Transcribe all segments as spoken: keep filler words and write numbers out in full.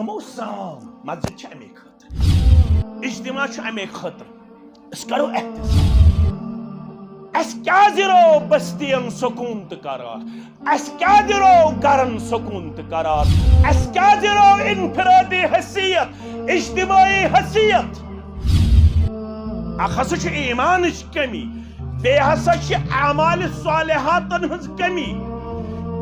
یِمو سام مسجد چھِ اَمے خٲطرٕ، اجتماع چھُ اَمے خٲطرٕ۔ أسۍ کرو احتساب۔ اَسہِ کیٛازِ روو بستین سکوٗن تہٕ قرار؟ اَسہِ کیٛازِ روو گرن سکوٗن تہٕ قرار؟ اَسہِ کیٛازِ روو انفرادی حیثیت، اجتماعی حیثیت؟ اکھ ہسا چھُ ایمانٕچ کمی، بیٚیہِ ہسا چھِ اعمال صالحاتن ہٕنٛز کمی۔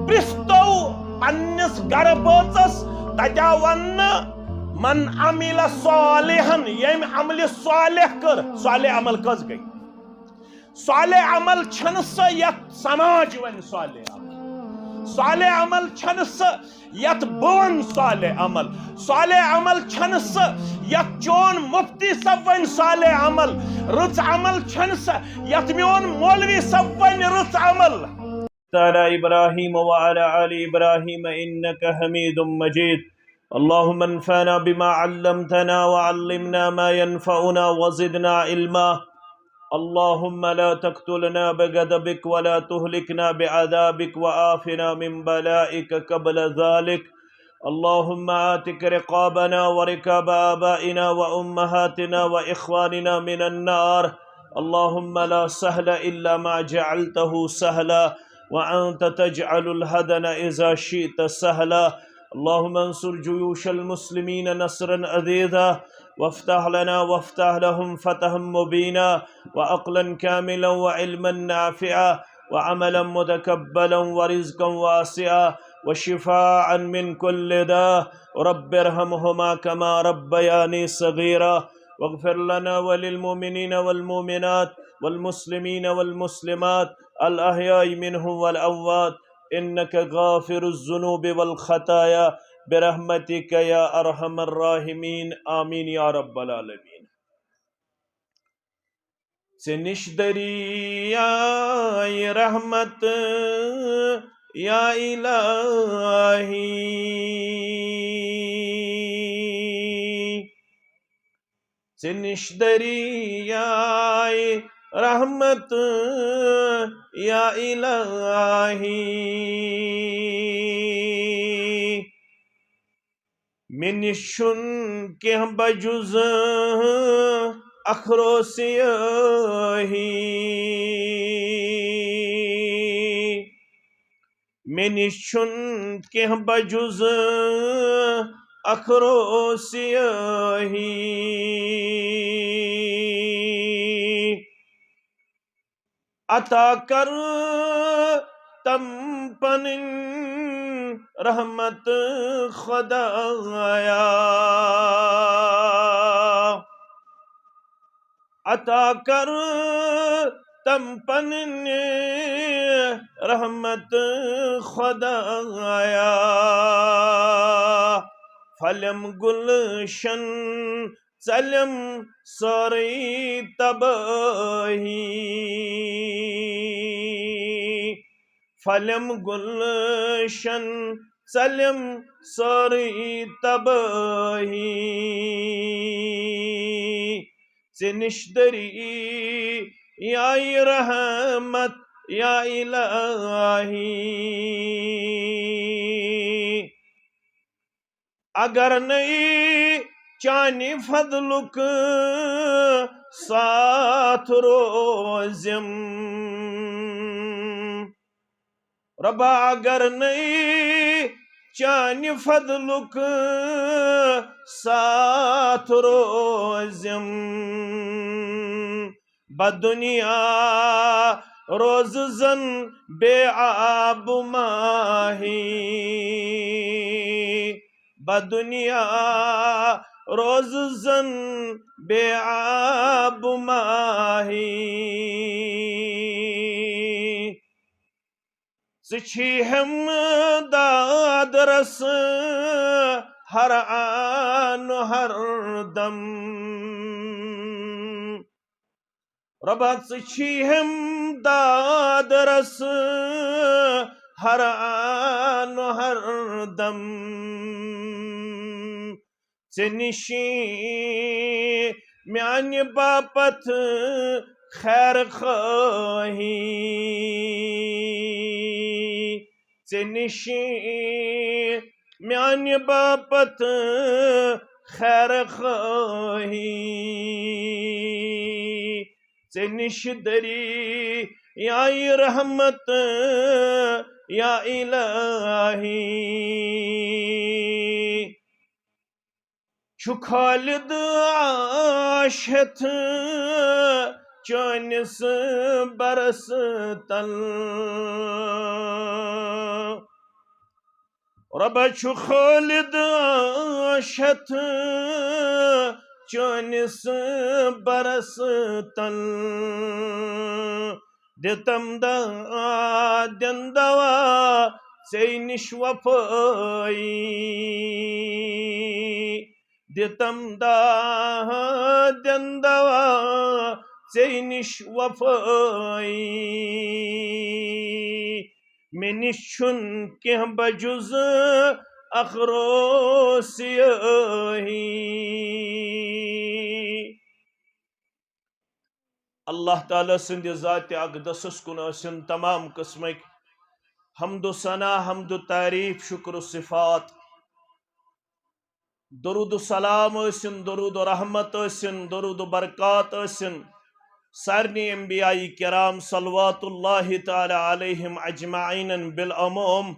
پرٛژھ تو پننِس گرٕ بٲژس، تتہِ آو وننہٕ، "من عمل صالحا"، ییٚمۍ عملِ صالح کٔر، صالح عمل کٔژ گٔے؟ صالح عمل چھنہٕ سۄ یتھ سماج ونہِ صالح عمل۔ صالح عمل چھنہٕ سۄ یتھ بہٕ ونہٕ صالح عمل۔ صالح عمل چھنہٕ سۄ یتھ چون مفتی صٲب ونہِ صالح عمل۔ رٕژ عمل چھنہٕ سۄ یتھ میون مولوی صٲب ونہِ رٕژ عمل۔ على إبراهيم وعلى آل إبراهيم إنك حميد مجيد. اللهم انفعنا بما علمتنا وعلمنا ما ينفعنا وزدنا علما. اللهم لا تقتلنا بغضبك ولا تهلكنا بعذابك وعافنا من بلائك قبل ذلك. اللهم اعتق رقابنا ورقاب آبائنا وأمهاتنا وإخواننا من النار. اللهم لا سهل إلا ما جعلته سهلا وأنت تجعل الحزن إذا شئت سهلا. اللهم انصر جيوش المسلمين نصرا عزيزا وافتح لنا وافتح لهم فتحا مبينا وعقلا كاملا وعلما نافعا وعملا متقبلا ورزقا واسعا وشفاء من كل داء. رب ارحمهما كما ربياني صغيرا. واغفر لنا وللمؤمنين والمؤمنات والمسلمين والمسلمات الأحياء منهم والأموات إنك غافر الذنوب والخطايا برحمتك يا أرحم الراحمين. آمين يا رب العالمين. ژےٚ نِش دٔریاے رحمت یا الٰہی، ژےٚ نِش دٔریاے رحمت یا الٰہی۔ مےٚ نِش چھُنہٕ کینٛہہ بجُز اخرو سیٲہی۔ مےٚ نِش چھُنہٕ کینٛہہ بجُز اخرو سیٲہی۔ عطا کر تم پنٕنۍ رحمت خدایا۔ عطا کر تم پنٕنۍ رحمت خدایا۔ پھلٮ۪م گُلشن ژلٮ۪م سٲرٕے تبٲہی۔ پھلٮ۪م گُلشن ژلٮ۪م سٲرٕے تبٲہی۔ ژےٚ نِش دٔریاے رحمت یا الٰہی۔ اگر نَے چانہِ فضلُک ساتھ روزِم، رۄبا، اگر نَے چانہِ فضلُک ساتھ روزِم، بہٕ دُنیا روزٕ زن بے آب ماہی۔ بہٕ دُنیا روزٕ زن بے آب ماہی۔ ژٕ چھی ہم داد رس ہر آن ہر دم۔ رۄبا، ژٕ چھی ہم داد رس ہر آن ہر دم۔ ژےٚ نِشی میانہِ باپتھ خیر خٲہی۔ ژےٚ نِشی میانہِ باپتھ خیر خواہی۔ ژےٚ نِش دٔری یا رحمت یا الہی۔ چھُ خالد عرش ہٮ۪تھ چٲنِس برس تل۔ رۄبا چھُ خالد عرش ہٮ۪تھ چٲنِس برس تل۔ دِتم دادٮ۪ن دوا ژے نِش وفٲیی۔ دِتم دادٮ۪ن دوا ژے نِش وفٲیی۔ مےٚ نِش چھُنہٕ کینٛہہ بجُز اکھ روسیٲہی۔ اللہ تعالیٰ سٕنٛدِ ذاتِ اقدسس کُن ٲسِن تمام قٕسمٕکۍ حمد و ثنا، حمد و تعریف، شکر و صفات۔ درود و سلام ٲسِن، درود و رحمت ٲسِن، درود و برکات ٲسِن سارنٕے انبیاء کرام صلوات اللہ تعالیٰ علیہم اجمعین بالعموم،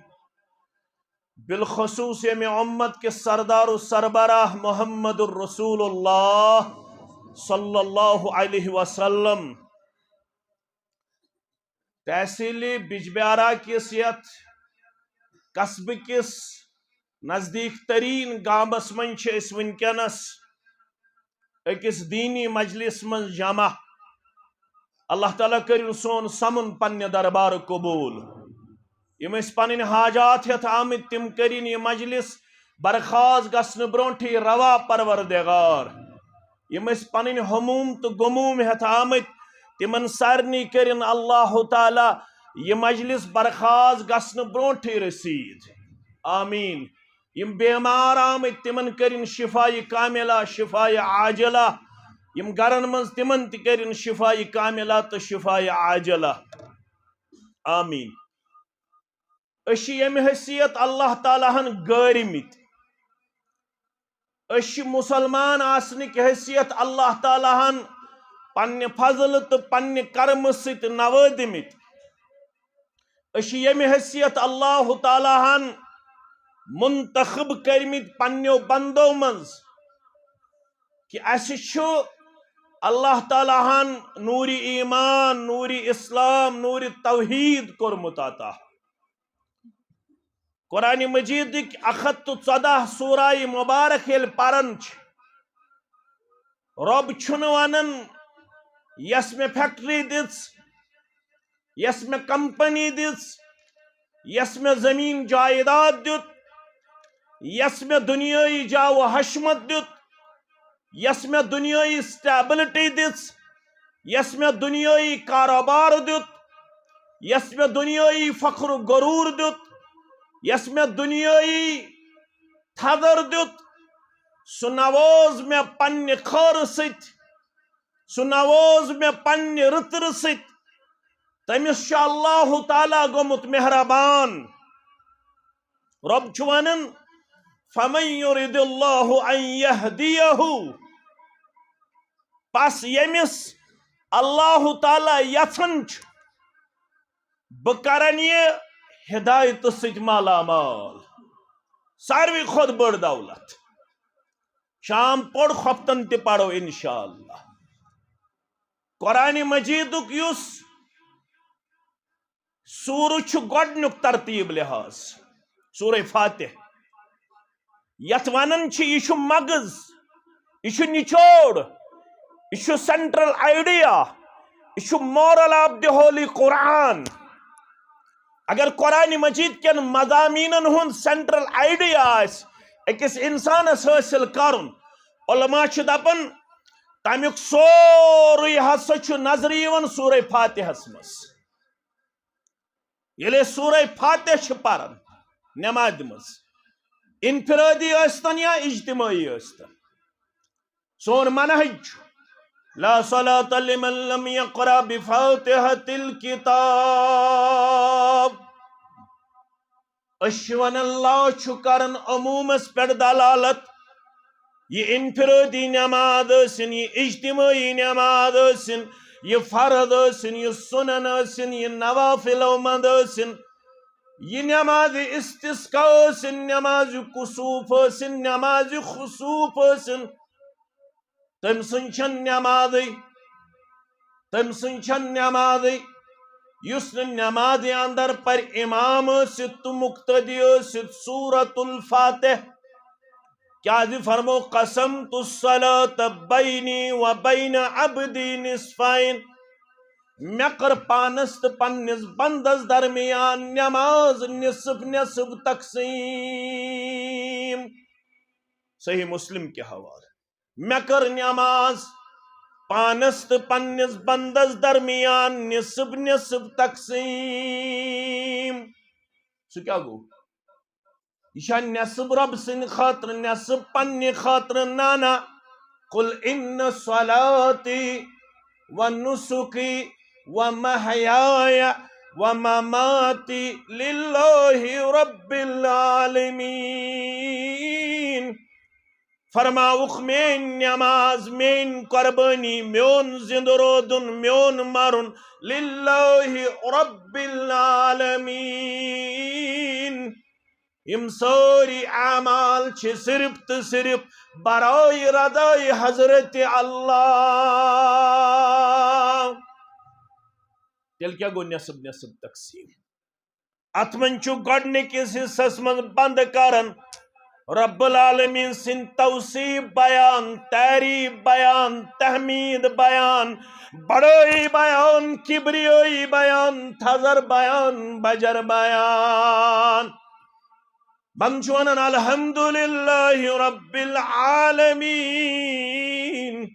بالخصوص ییٚمہِ اُمت کِس سردار و سربراہ محمد الرسول اللہ صلی اللہ علیہ وسلم۔ تحصیل بجبیارہ کِس یتھ قصبہٕ کِس نزدیٖک تریٖن گامس منٛز چھِ أسۍ وٕنکیٚنس أکِس دیٖنی مجلس منٛز جمع۔ اللہ تعالیٰ کٔرِن سون سمُن پننہِ دربارٕ قبوٗل۔ یِم أسۍ پنٕنۍ حاجات ہٮ۪تھ آمٕتۍ، تِم کٔرِن یہِ مجلس برخاست گژھنہٕ برونٛٹھٕے روا پروردگار۔ یِم أسۍ پنٕنۍ ہموٗم تہٕ غموٗم ہٮ۪تھ آمٕتۍ، تِمن سارنٕے کٔرِن اللہ تعالیٰ یہِ مجلس برخاست گژھنہٕ برونٛٹھٕے رسیٖد۔ آمیٖن۔ یِم بیمار آمٕتۍ، تِمن کٔرِن شفایہِ کاملہ، شفایہِ عاجلہ۔ یِم گرن منٛز، تِمن تہِ کٔرِن شفایہِ کاملہ تہٕ شفایہِ عاجلہ۔ آمیٖن۔ أسۍ چھِ ییٚمہِ حیثیت اللہ تعالیٰ ہن گٲرمٕتۍ۔ أسۍ چھِ مُسلمان آسنٕکۍ حیثیت اللہ تعالیٰ ہن پننہِ فضلہٕ تہٕ پننہِ کرمہٕ سۭتۍ نوٲدمٕتۍ۔ أسۍ چھِ ییٚمہِ حیثیت اللہ تعالیٰ ہن منتخب کٔرمٕتۍ پننیو بندو منٛز کہِ اسہِ چھُ اللہ تعالیٰ ہن نوٗرِ ایمان، نوٗرِ اسلام، نوٗرِ توحید کوٚرمُت عطا۔ قرآن مجیدٕکۍ اکھ ہتھ تہٕ ژۄدہ سورہ مبارک ییٚلہِ پران چھِ، رۄب چھُنہٕ ونان، یۄس مےٚ فیکٹری دِژ، یۄس مےٚ کمپنی دِژ، یۄس مےٚ زمین جائیداد دیُت، یۄس مےٚ دنیٲیی جاہ و حشمت دیُت، یۄس مےٚ دنیٲیی سٹیبلٹی دِژ، یۄس مےٚ دنیٲیی کاروبار دیُت، یۄس مےٚ دنیٲیی فخر و غرور دیُت، یۄس مےٚ دنیٲیی تھدر دیُت، سُہ نوٲز مےٚ پننہِ خٲرٕ سۭتۍ، سُہ نوٲز مےٚ پننہِ رٕژرٕ سۭتۍ۔ تٔمِس چھُ اللہ تعالیٰ گوٚمُت مہربان۔ رۄب چھُ ونان، فمن یرد اللہ ان یہدیہ، پس ییٚمِس اللہ تعالیٰ یژھان چھُ، بہٕ کرن یہِ ہدایتہٕ سۭتۍ مالا مال۔ ساروی کھۄتہٕ بٔڑ دولت۔ شام پوٚر، خۄفتن تہِ پرو انشاءاللہ۔ قرآن مجیدُک یُس سورہ چھُ گۄڈنیُک ترتیب لحاظ، سورہ فاتح، یتھ ونان چھِ، یہِ چھُ مغز، یہِ چھُ نچوڑ، یہِ چھُ central idea، یہِ چھُ moral of the holy Quran۔ اگر قرآن مجید کٮ۪ن مضامینن ہُنٛد central idea آسہِ أکِس انسانس حٲصِل کرُن، علماء چھِ دپان، تمیُک سورُے ہسا چھُ نظرِ یِوان سورہ فاتحس منٛز۔ ییٚلہِ أسۍ سورہ فاتح چھِ پران نمازِ منٛز، انفرادی ٲسۍتن یا اجتماعی ٲسۍتن، سون منہج چھُ، لا صلاة لمن لم يقرأ بفاتحة الكتاب۔ أسۍ چھِ وَنان، لا چھُ کران عموٗمس پٮ۪ٹھ دلالت۔ یہِ انفرٲدی نماز ٲسِن، یہِ اجتمٲعی نماز ٲسِن، یہِ فرض ٲسِن، یہِ سُنن ٲسِن، یہِ نوافلو منٛز ٲسِن، یہِ نماز استسقا ٲسِن، نماز کسوف ٲسِن، نماز خسوف ٲسِن، تٔمۍ سٕنٛز چھَنہٕ نمازٕے، تٔمۍ سٕنٛز چھَنہٕ نمازٕے۔ یُس نہٕ نمازِ اندر پرِ، امام ٲسِتھ تہٕ مقتدی ٲسِتھ، سورۃ الفاتح۔ کیازِ فرمو، قسمت الصلاۃ بینی و بین عبدی نصفین، مےٚ کٔر پانس تہٕ پننِس بندس درمیان نماز نصف نصف تقسیٖم۔ صحیح مسلم کہِ حوالہٕ۔ مےٚ کٔر نماز پانس تہٕ پننِس بندس درمیان نصف نصف تقسیٖم۔ سُہ کیٛاہ گوٚو؟ یہِ چھا نصف رۄب سٕنٛدِ خٲطرٕ، نصف پننہِ خٲطرٕ؟ نہ، نہ۔ قل ان صلاتی و نسکی و محیای و مماتی للہ رب العالمین۔ فرماوُکھ، میٲنۍ نماز، میٲنۍ قربٲنی، میون زندٕ روزُن، میون مرُن، للہ رب العالمین۔ یِم سٲری اعمال چھِ صرف تہٕ صرف برائے رضائے حضرت اللہ۔ تیٚلہِ کیٛاہ گوٚو نصف نصف تقسیٖم؟ اتھ منٛز چھُ گۄڈٕنِکِس حصس منٛز بند کران رب العالمین سٕنٛدۍ توصیف بیان، تعریف بیان، تحمید بیان، بڑٲیی بیان، کبریٲیی بیان، تھزر بیان، بجر بیان۔ بند چھُ ونان، الحمدللہ رب العالمین۔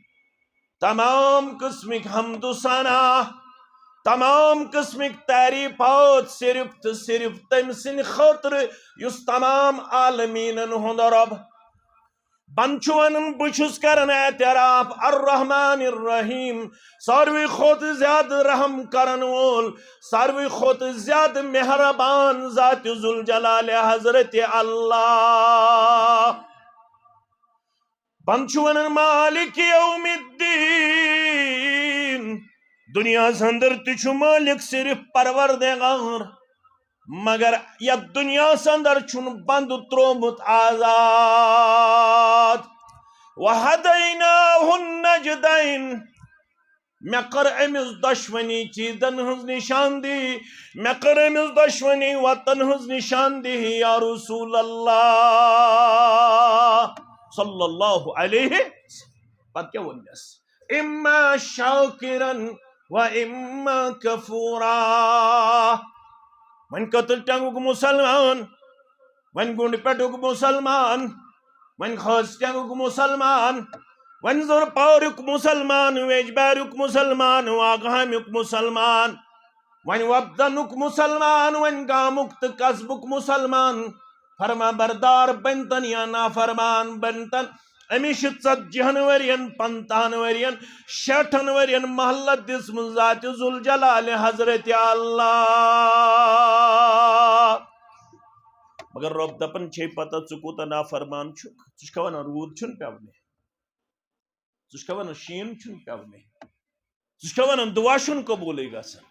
تمام قسمٕکۍ حمد و ثنا، تمام قسمٕکۍ تعریفات صرف تہٕ صرف تٔمۍ سٕنٛدِ خٲطرٕ، یُس تمام عالمیٖنن ہُنٛد رۄب۔ بند چھُ ونان، بہٕ چھُس کران اعتراف، الرحمن الرحیم، ساروی کھۄتہٕ زیادٕ رحم کرن وول، ساروی کھۄتہٕ زیادٕ مہربان ذات ذوالجلال حضرت اللہ۔ بند چھُ ونان، مالک یوم الدین، دُنیاہس اندر تہِ چھُ مالک صرف پروردگار، مگر یتھ دُنیاہس اندر چھُن بند تروومُت آزاد۔ وہدیناہ النجدین، مےٚ کٔر أمِس دۄشوٕنی چیٖزن ہٕنٛز نِشاندہی، مےٚ کٔر أمِس دۄشوٕنی وتن ہٕنٛز نِشاندہی، یا رسول اللہ صلی اللہ علیہ وسلم۔ پتہٕ کیٛاہ ووٚن مےٚ؟ اما شاکرن و اما کفورا۔ وۄنۍ کٔدٕل ٹنگُک مسلمان، وۄنۍ گُنڈ پٮ۪ٹھُک مسلمان، وۄنۍ خٲص ٹنگُک مسلمان، وۄنۍ زور پاریُک مسلمان، ویجباریُک مسلمان، واگہامیُک مسلمان، وۄنۍ وۄپدنُک مسلمان، وۄنۍ گامُک تہٕ قصبُک مسلمان، فرما بردار بنتن یا نافرمان بنتن، أمِس چھِ ژتجی ہن ؤرین، پنٛژاہن ؤرین، شیٹھن ؤرین مہلت دِژمٕژ ذات ذوالجلال حضرت اللہ۔ مگر رۄب دپان چھے پتہ، ژٕ کوٗتاہ نافرمان چھُکھ۔ ژٕ چھُکھا ونان روٗد چھُنہٕ پٮ۪ونٕے؟ ژٕ چھُکھا ونان شیٖن چھُنہٕ پٮ۪ونٕے؟ ژٕ چھُکھا ونان دُعا چھُنہٕ قبوٗلٕے گژھان؟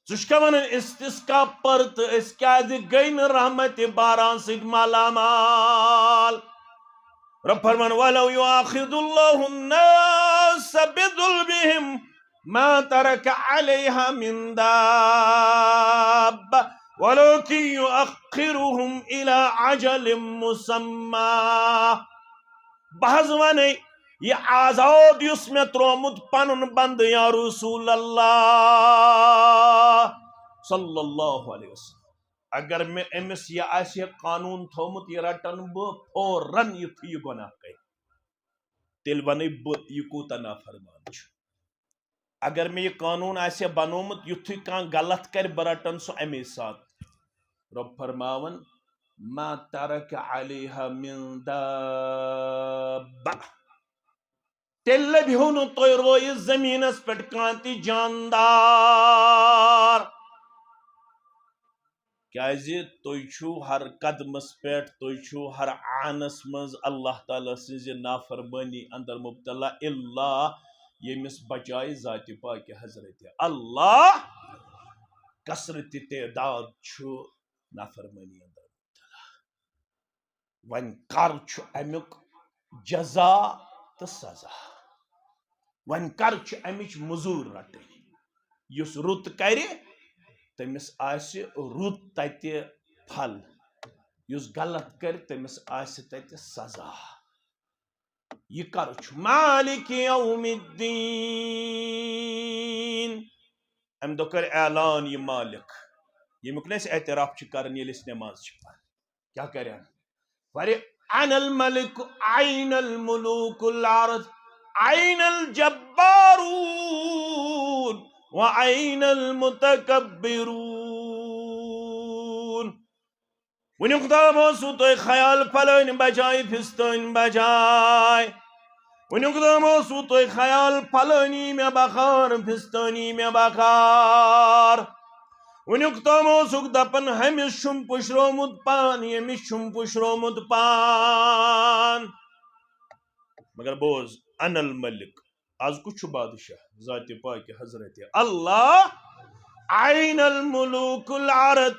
ژٕ چھُکھا ونان استسقا پر تہٕ أسۍ کیازِ گٔے نہٕ رحمتِ باران سۭتۍ مالامال؟ رب فرمان، ولو یؤاخذ اللہ الناس بظلمہم ما ترک علیہا من دابہ ولکن یؤخرہم الی اجل مسمی۔ بہٕ حظ ونے، یہِ آزاد یُس مےٚ تروومُت پنُن بندٕ یا رسول اللہ صلی اللہ علیہ وسلم، اگر مےٚ أمِس یہِ آسہِ ہے قانوٗن تھوٚومُت، یہِ رٹن بہٕ فوراً یُتھُے یہِ گۄناہ کرِ۔ تیٚلہِ ونے بہٕ، یہِ کوٗتاہ نافرمان چھُ۔ اگر مےٚ یہِ قانوٗن آسہِ ہے بنوومُت، یُتھُے کانٛہہ غلط کرِ، بہٕ رٹن سُہ اَمے ساتہٕ۔ رۄب فرماوان، ما ترک علیہا من دابہ۔ تیٚلہِ لبہِ ہو نہٕ تۄہہِ رویہِ زٔمیٖنس پٮ۪ٹھ کانٛہہ تہِ جاندار۔ کیازِ تُہۍ چھِو ہر قدمس پٮ۪ٹھ، تُہۍ چھِو ہر آنس منٛز اللہ تعالیٰ سٕنٛزِ نافرمٲنی اندر مبتلا، الا ییٚمِس بچایہِ ذاتِ پاکہِ حضرت اللہ۔ کثرت تعداد چھُ نافرمٲنی اندر مبتلا۔ وۄنۍ کر چھُ امیُک جزا تہٕ سزا؟ وۄنۍ کر چھُ امِچ مٔزوٗرۍ رٹٕنۍ؟ یُس رُت کرِ، تٔمِس آسہِ رُت تتہِ پھل، یُس غلط کرِ، تٔمِس آسہِ تتہِ سزا۔ یہِ کر چھُ؟ مالک یوم الدین۔ امہِ دۄہ کر اعلان یہِ مالک، ییٚمیُک نہٕ أسۍ اعتراف چھِ کران ییٚلہِ أسۍ نماز چھِ پران۔ کیٛاہ کرن؟ فرِ-، انا الملک، این الملوک الارض، این الجبارون و این المتکبرون۔ وٕنیُک تام اوسوٕ تۄہہِ خیال فلٲنۍ بچایہِ، فستٲنۍ بچایہِ۔ وٕنیُک تام اوسوٕ تۄہہِ خیال فلٲنۍ مےٚ بکار، فستٲنۍ مےٚ بکار۔ وٕنیُک تام اوسُکھ دپان، ہُمِس چھُم پُشرومُت پان، ییٚمِس چھُم پُشرومُت پان۔ مگر بوز، انا الملک، از کُس چھُ بادشاہ؟ ذاتِ پاکہِ حضرت اللہ۔ این الملوک الارض،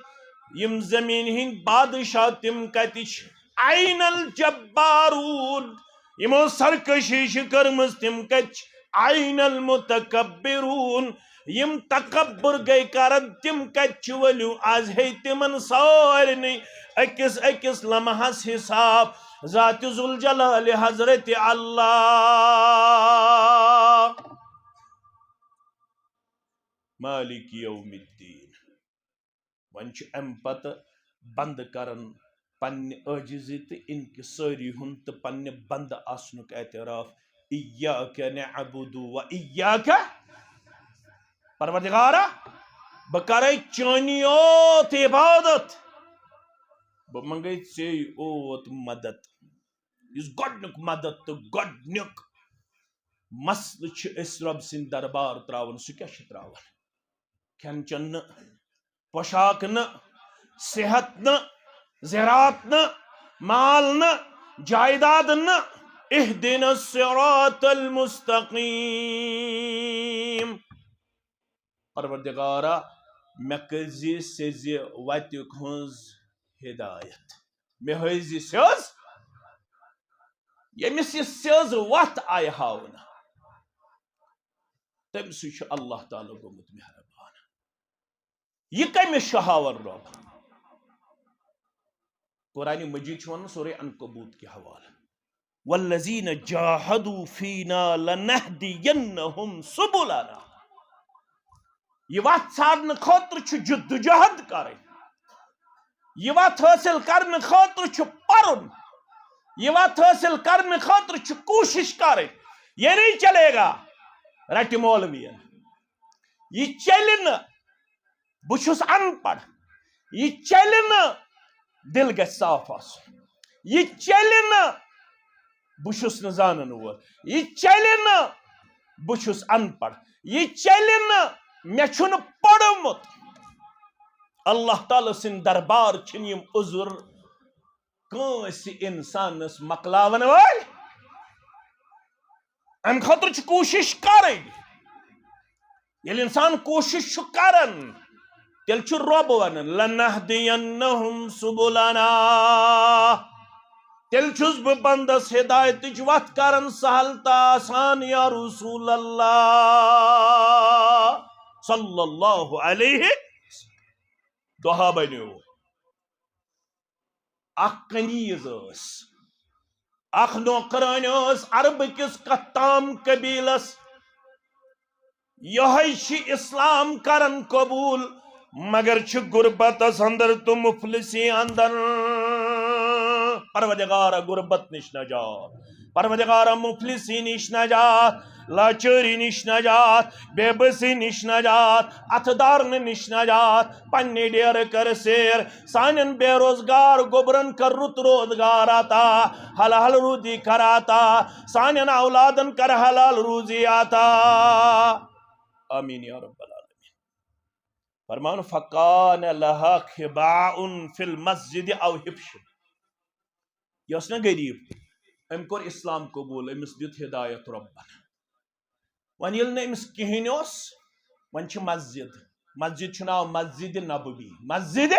یِم زمین ہٕنٛدۍ بادشاہ، تِم کتہِ چھِ؟ این الجبارون، یِمو سرکشی چھِ کٔرمٕژ، تِم کتہِ چھِ؟ این المتکبرون، یِم تکبر گٔے کران، تِم کتہِ چھِ؟ ؤلِو، از ہے تِمن سارنٕے أکِس أکِس لمحس حساب۔ ذاتِ ذوالجلال حضرت اللہ۔ مالک یوم الدین۔ وۄنۍ چھُ اَمہِ پتہٕ بندٕ کران پننہِ عٲجزی تہٕ انکسٲری ہُنٛد تہٕ پننہِ بندٕ آسنُک اعتراف۔ ایاک نعبد و ایاک، پروردگارا، بہٕ کرے چٲنی یوت عبادت، بہٕ منگے ژے یوت مدد۔ یُس گۄڈنیُک مدد تہٕ گۄڈنیُک مسلہٕ چھُ أسۍ رۄب سٕنٛدِ دربار تراوان، سُہ کیٛاہ چھُ تراوان؟ کھٮ۪ن چٮ۪ن نہٕ، پوشاک نہٕ، صحت نہٕ، زراعت نہٕ، مال نہٕ، جائیداد نہٕ۔ اہدنا الصراط المستقیم۔ پروردگارا، مےٚ کٔرزِ سیٚزِ وتہِ ہٕنٛز ہدایت۔ مےٚ ہٲوزِ سیٚز، ییٚمِس یہِ سیٚز وتھ آیہِ ہاونہٕ، تٔمۍ سٕے چھُ اللہ تعالیٰ گوٚمُت مہربان۔ یہِ کٔمِس چھُ ہاوان رۄب؟ قرآن مجید چھُ وَنان سورہ عنکبوت کہِ حوالہٕ، والذین جاہدوا فینا لنہدینہم سبلنا۔ یہِ وَتھ ژھانڈنہٕ خٲطرٕ چھُ جدوجہد کَرٕنۍ۔ یہِ وَتھ حٲصِل کرنہٕ خٲطرٕ چھُ پَرُن۔ یہِ وَتھ حٲصِل کرنہٕ خٲطرٕ چھُ کوٗشِش کَرٕنۍ۔ یہ نہیں چلے گا، رَٹہِ مولویَن۔ یہِ چلہِ نہٕ۔ بہٕ چھُس اَن پَڑھ۔ یہِ چلہِ نہٕ۔ دِل گژھِ صاف آسُن۔ یہِ چلہِ نہٕ۔ بہٕ چھُس نہٕ زانَن وول۔ یہِ چلہِ نہٕ۔ بہٕ چھُس اَن پَڑھ۔ یہِ چلہِ نہٕ۔ مےٚ چھُنہٕ پوٚرمُت۔ اللہ تعالیٰ سٕنٛدِ دربار چھِنہٕ یِم عذر کٲنٛسہِ اِنسانَس مۄکلاوَن وٲلۍ۔ اَمہِ خٲطرٕ چھِ کوٗشِش کَرٕنۍ۔ ییٚلہِ اِنسان کوٗشِش چھُ کَران، تیٚلہِ چھُ رۄب وَنان، لنہدینہم سبلنا۔ تیٚلہِ چھُس بہٕ بندس ہدایتٕچ وتھ کران سہل تہٕ آسان، یا رسول اللہ صلی اللہ علیہ۔ دۄہا بنیو۔ اکھ کنیز ٲس، اکھ نوکرٲنۍ ٲس عربہٕ کِس قطام قبیلس۔ یہے چھِ اسلام کران قبول، مگر چھِ غربتس اندر تہٕ مفلسی اندر۔ پروردگارا، غربت نِش نجات، پروردگارا، مفلسی نِش نجات، لاچٲری نِش نجات، بے بسی نِش نجات، اتھٕ دارنہٕ نِش نجات، پننہِ ڈیرٕ کر سیر، سانٮ۪ن بے روزگار گوبرن کر رُت روزگار عطا، حلال روزی کر عطا، سانٮ۪ن اولادن کر حلال روزی عطا۔ آمین یا رب العالمین۔ فرماوان، فکان لہا خباء فی المسجد او حبش۔ یہِ ٲس نہ غریب، أمۍ کوٚر اسلام قبول، أمِس دیُت ہدایت رۄبن۔ وۄنۍ ییٚلہِ نہٕ أمِس کِہیٖنۍ اوس، وۄنۍ چھِ مسجد، مسجد چھُ ناو مسجد نبوی، مسجد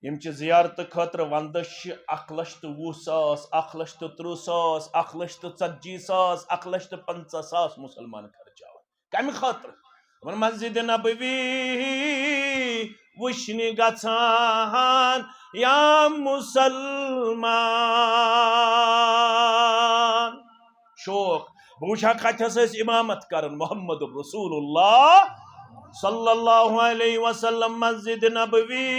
یِم چھِ زیارتہٕ خٲطرٕ وندس چھِ اکھ لچھ تہٕ وُہ ساس، اکھ لچھ تہٕ ترٕٛہ ساس، اکھ لچھ تہٕ ژتجی ساس، اکھ لچھ تہٕ پنٛژاہ ساس مُسلمان خرچاوان۔ کمہِ خٲطرٕ؟ دپان، مسجد نبوی وٕچھنہِ گژھان یا مسلمان۔ شوق، بہٕ وٕچھِ ہا کتھس ٲسۍ امامت کران، محمد رسول اللہ صلی اللہ علیہ وسلم مسجد نبوی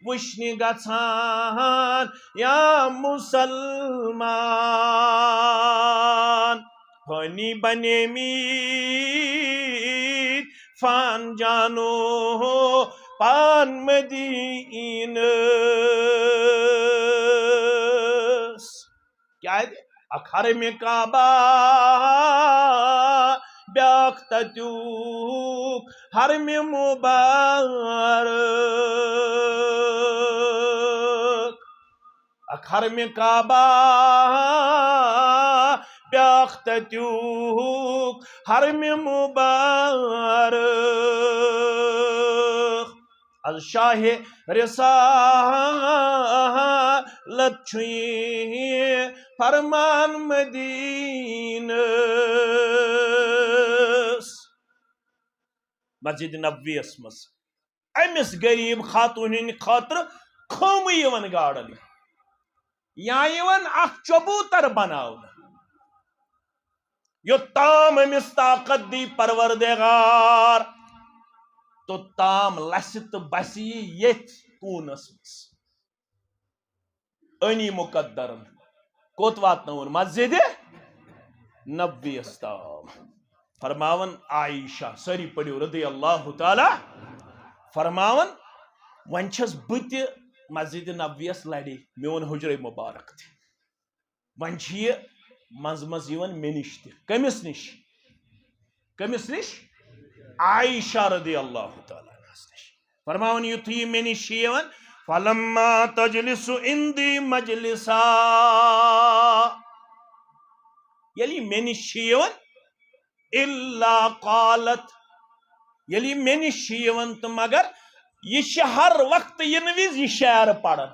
وٕچھنہِ گژھان یا مسلمان۔ فانی بنیمٕتۍ فان جانو پان مدینس۔ کیٛازِ؟ اکھ حرمِ کعبہ، بیٛاکھ تتیُک حرمِ مبارک۔ اکھ حرمِ کعبہ، بیٛاکھ تتیُک حرمِ مبارک۔ از شاہ رسالت چھُ یہِ فرمان مدینس۔ مسجد نبویس منٛز أمِس غریب خاتوٗن ہٕنٛدِ خٲطرٕ خٲمہٕ یِوان گاڑنہٕ یا یِوان اکھ چبوتر بناونہٕ۔ یوٚتام أمِس طاقت دی پروردگار، توٚتام لسہِ تہٕ بسہِ یہِ ییٚتھۍ کوٗنس منٛز۔ ٲنی مقدرن کوٚت واتنٲوُن؟ مسجد نبویس تام۔ فرماوان عائشہ، سٲری پٔرِو، رضی اللہ تعالیٰ، فرماوان، وۄنۍ چھَس بہٕ تہِ مسجد نبویس لڑے، میون حجرے مبارک تہِ۔ وۄنۍ چھِ یہِ منٛزٕ منٛزٕ یِوان مےٚ نِش تہِ۔ کٔمِس نِش؟ کٔمِس نِش؟ عائشہ رضی اللہ تعالیٰ عنہس نِش۔ فرماوان، یُتھُے یہِ مےٚ نِش چھِ یِوان، فلما تجلس عندی مجلسا، ییٚلہِ یہِ مےٚ نِش چھِ یِوان، الا قالت، ییٚلہِ یہِ مےٚ نِش چھِ یِوان تہٕ مگر یہِ چھِ ہر وقتہٕ یِنہٕ وِزِ یہِ شعر پران۔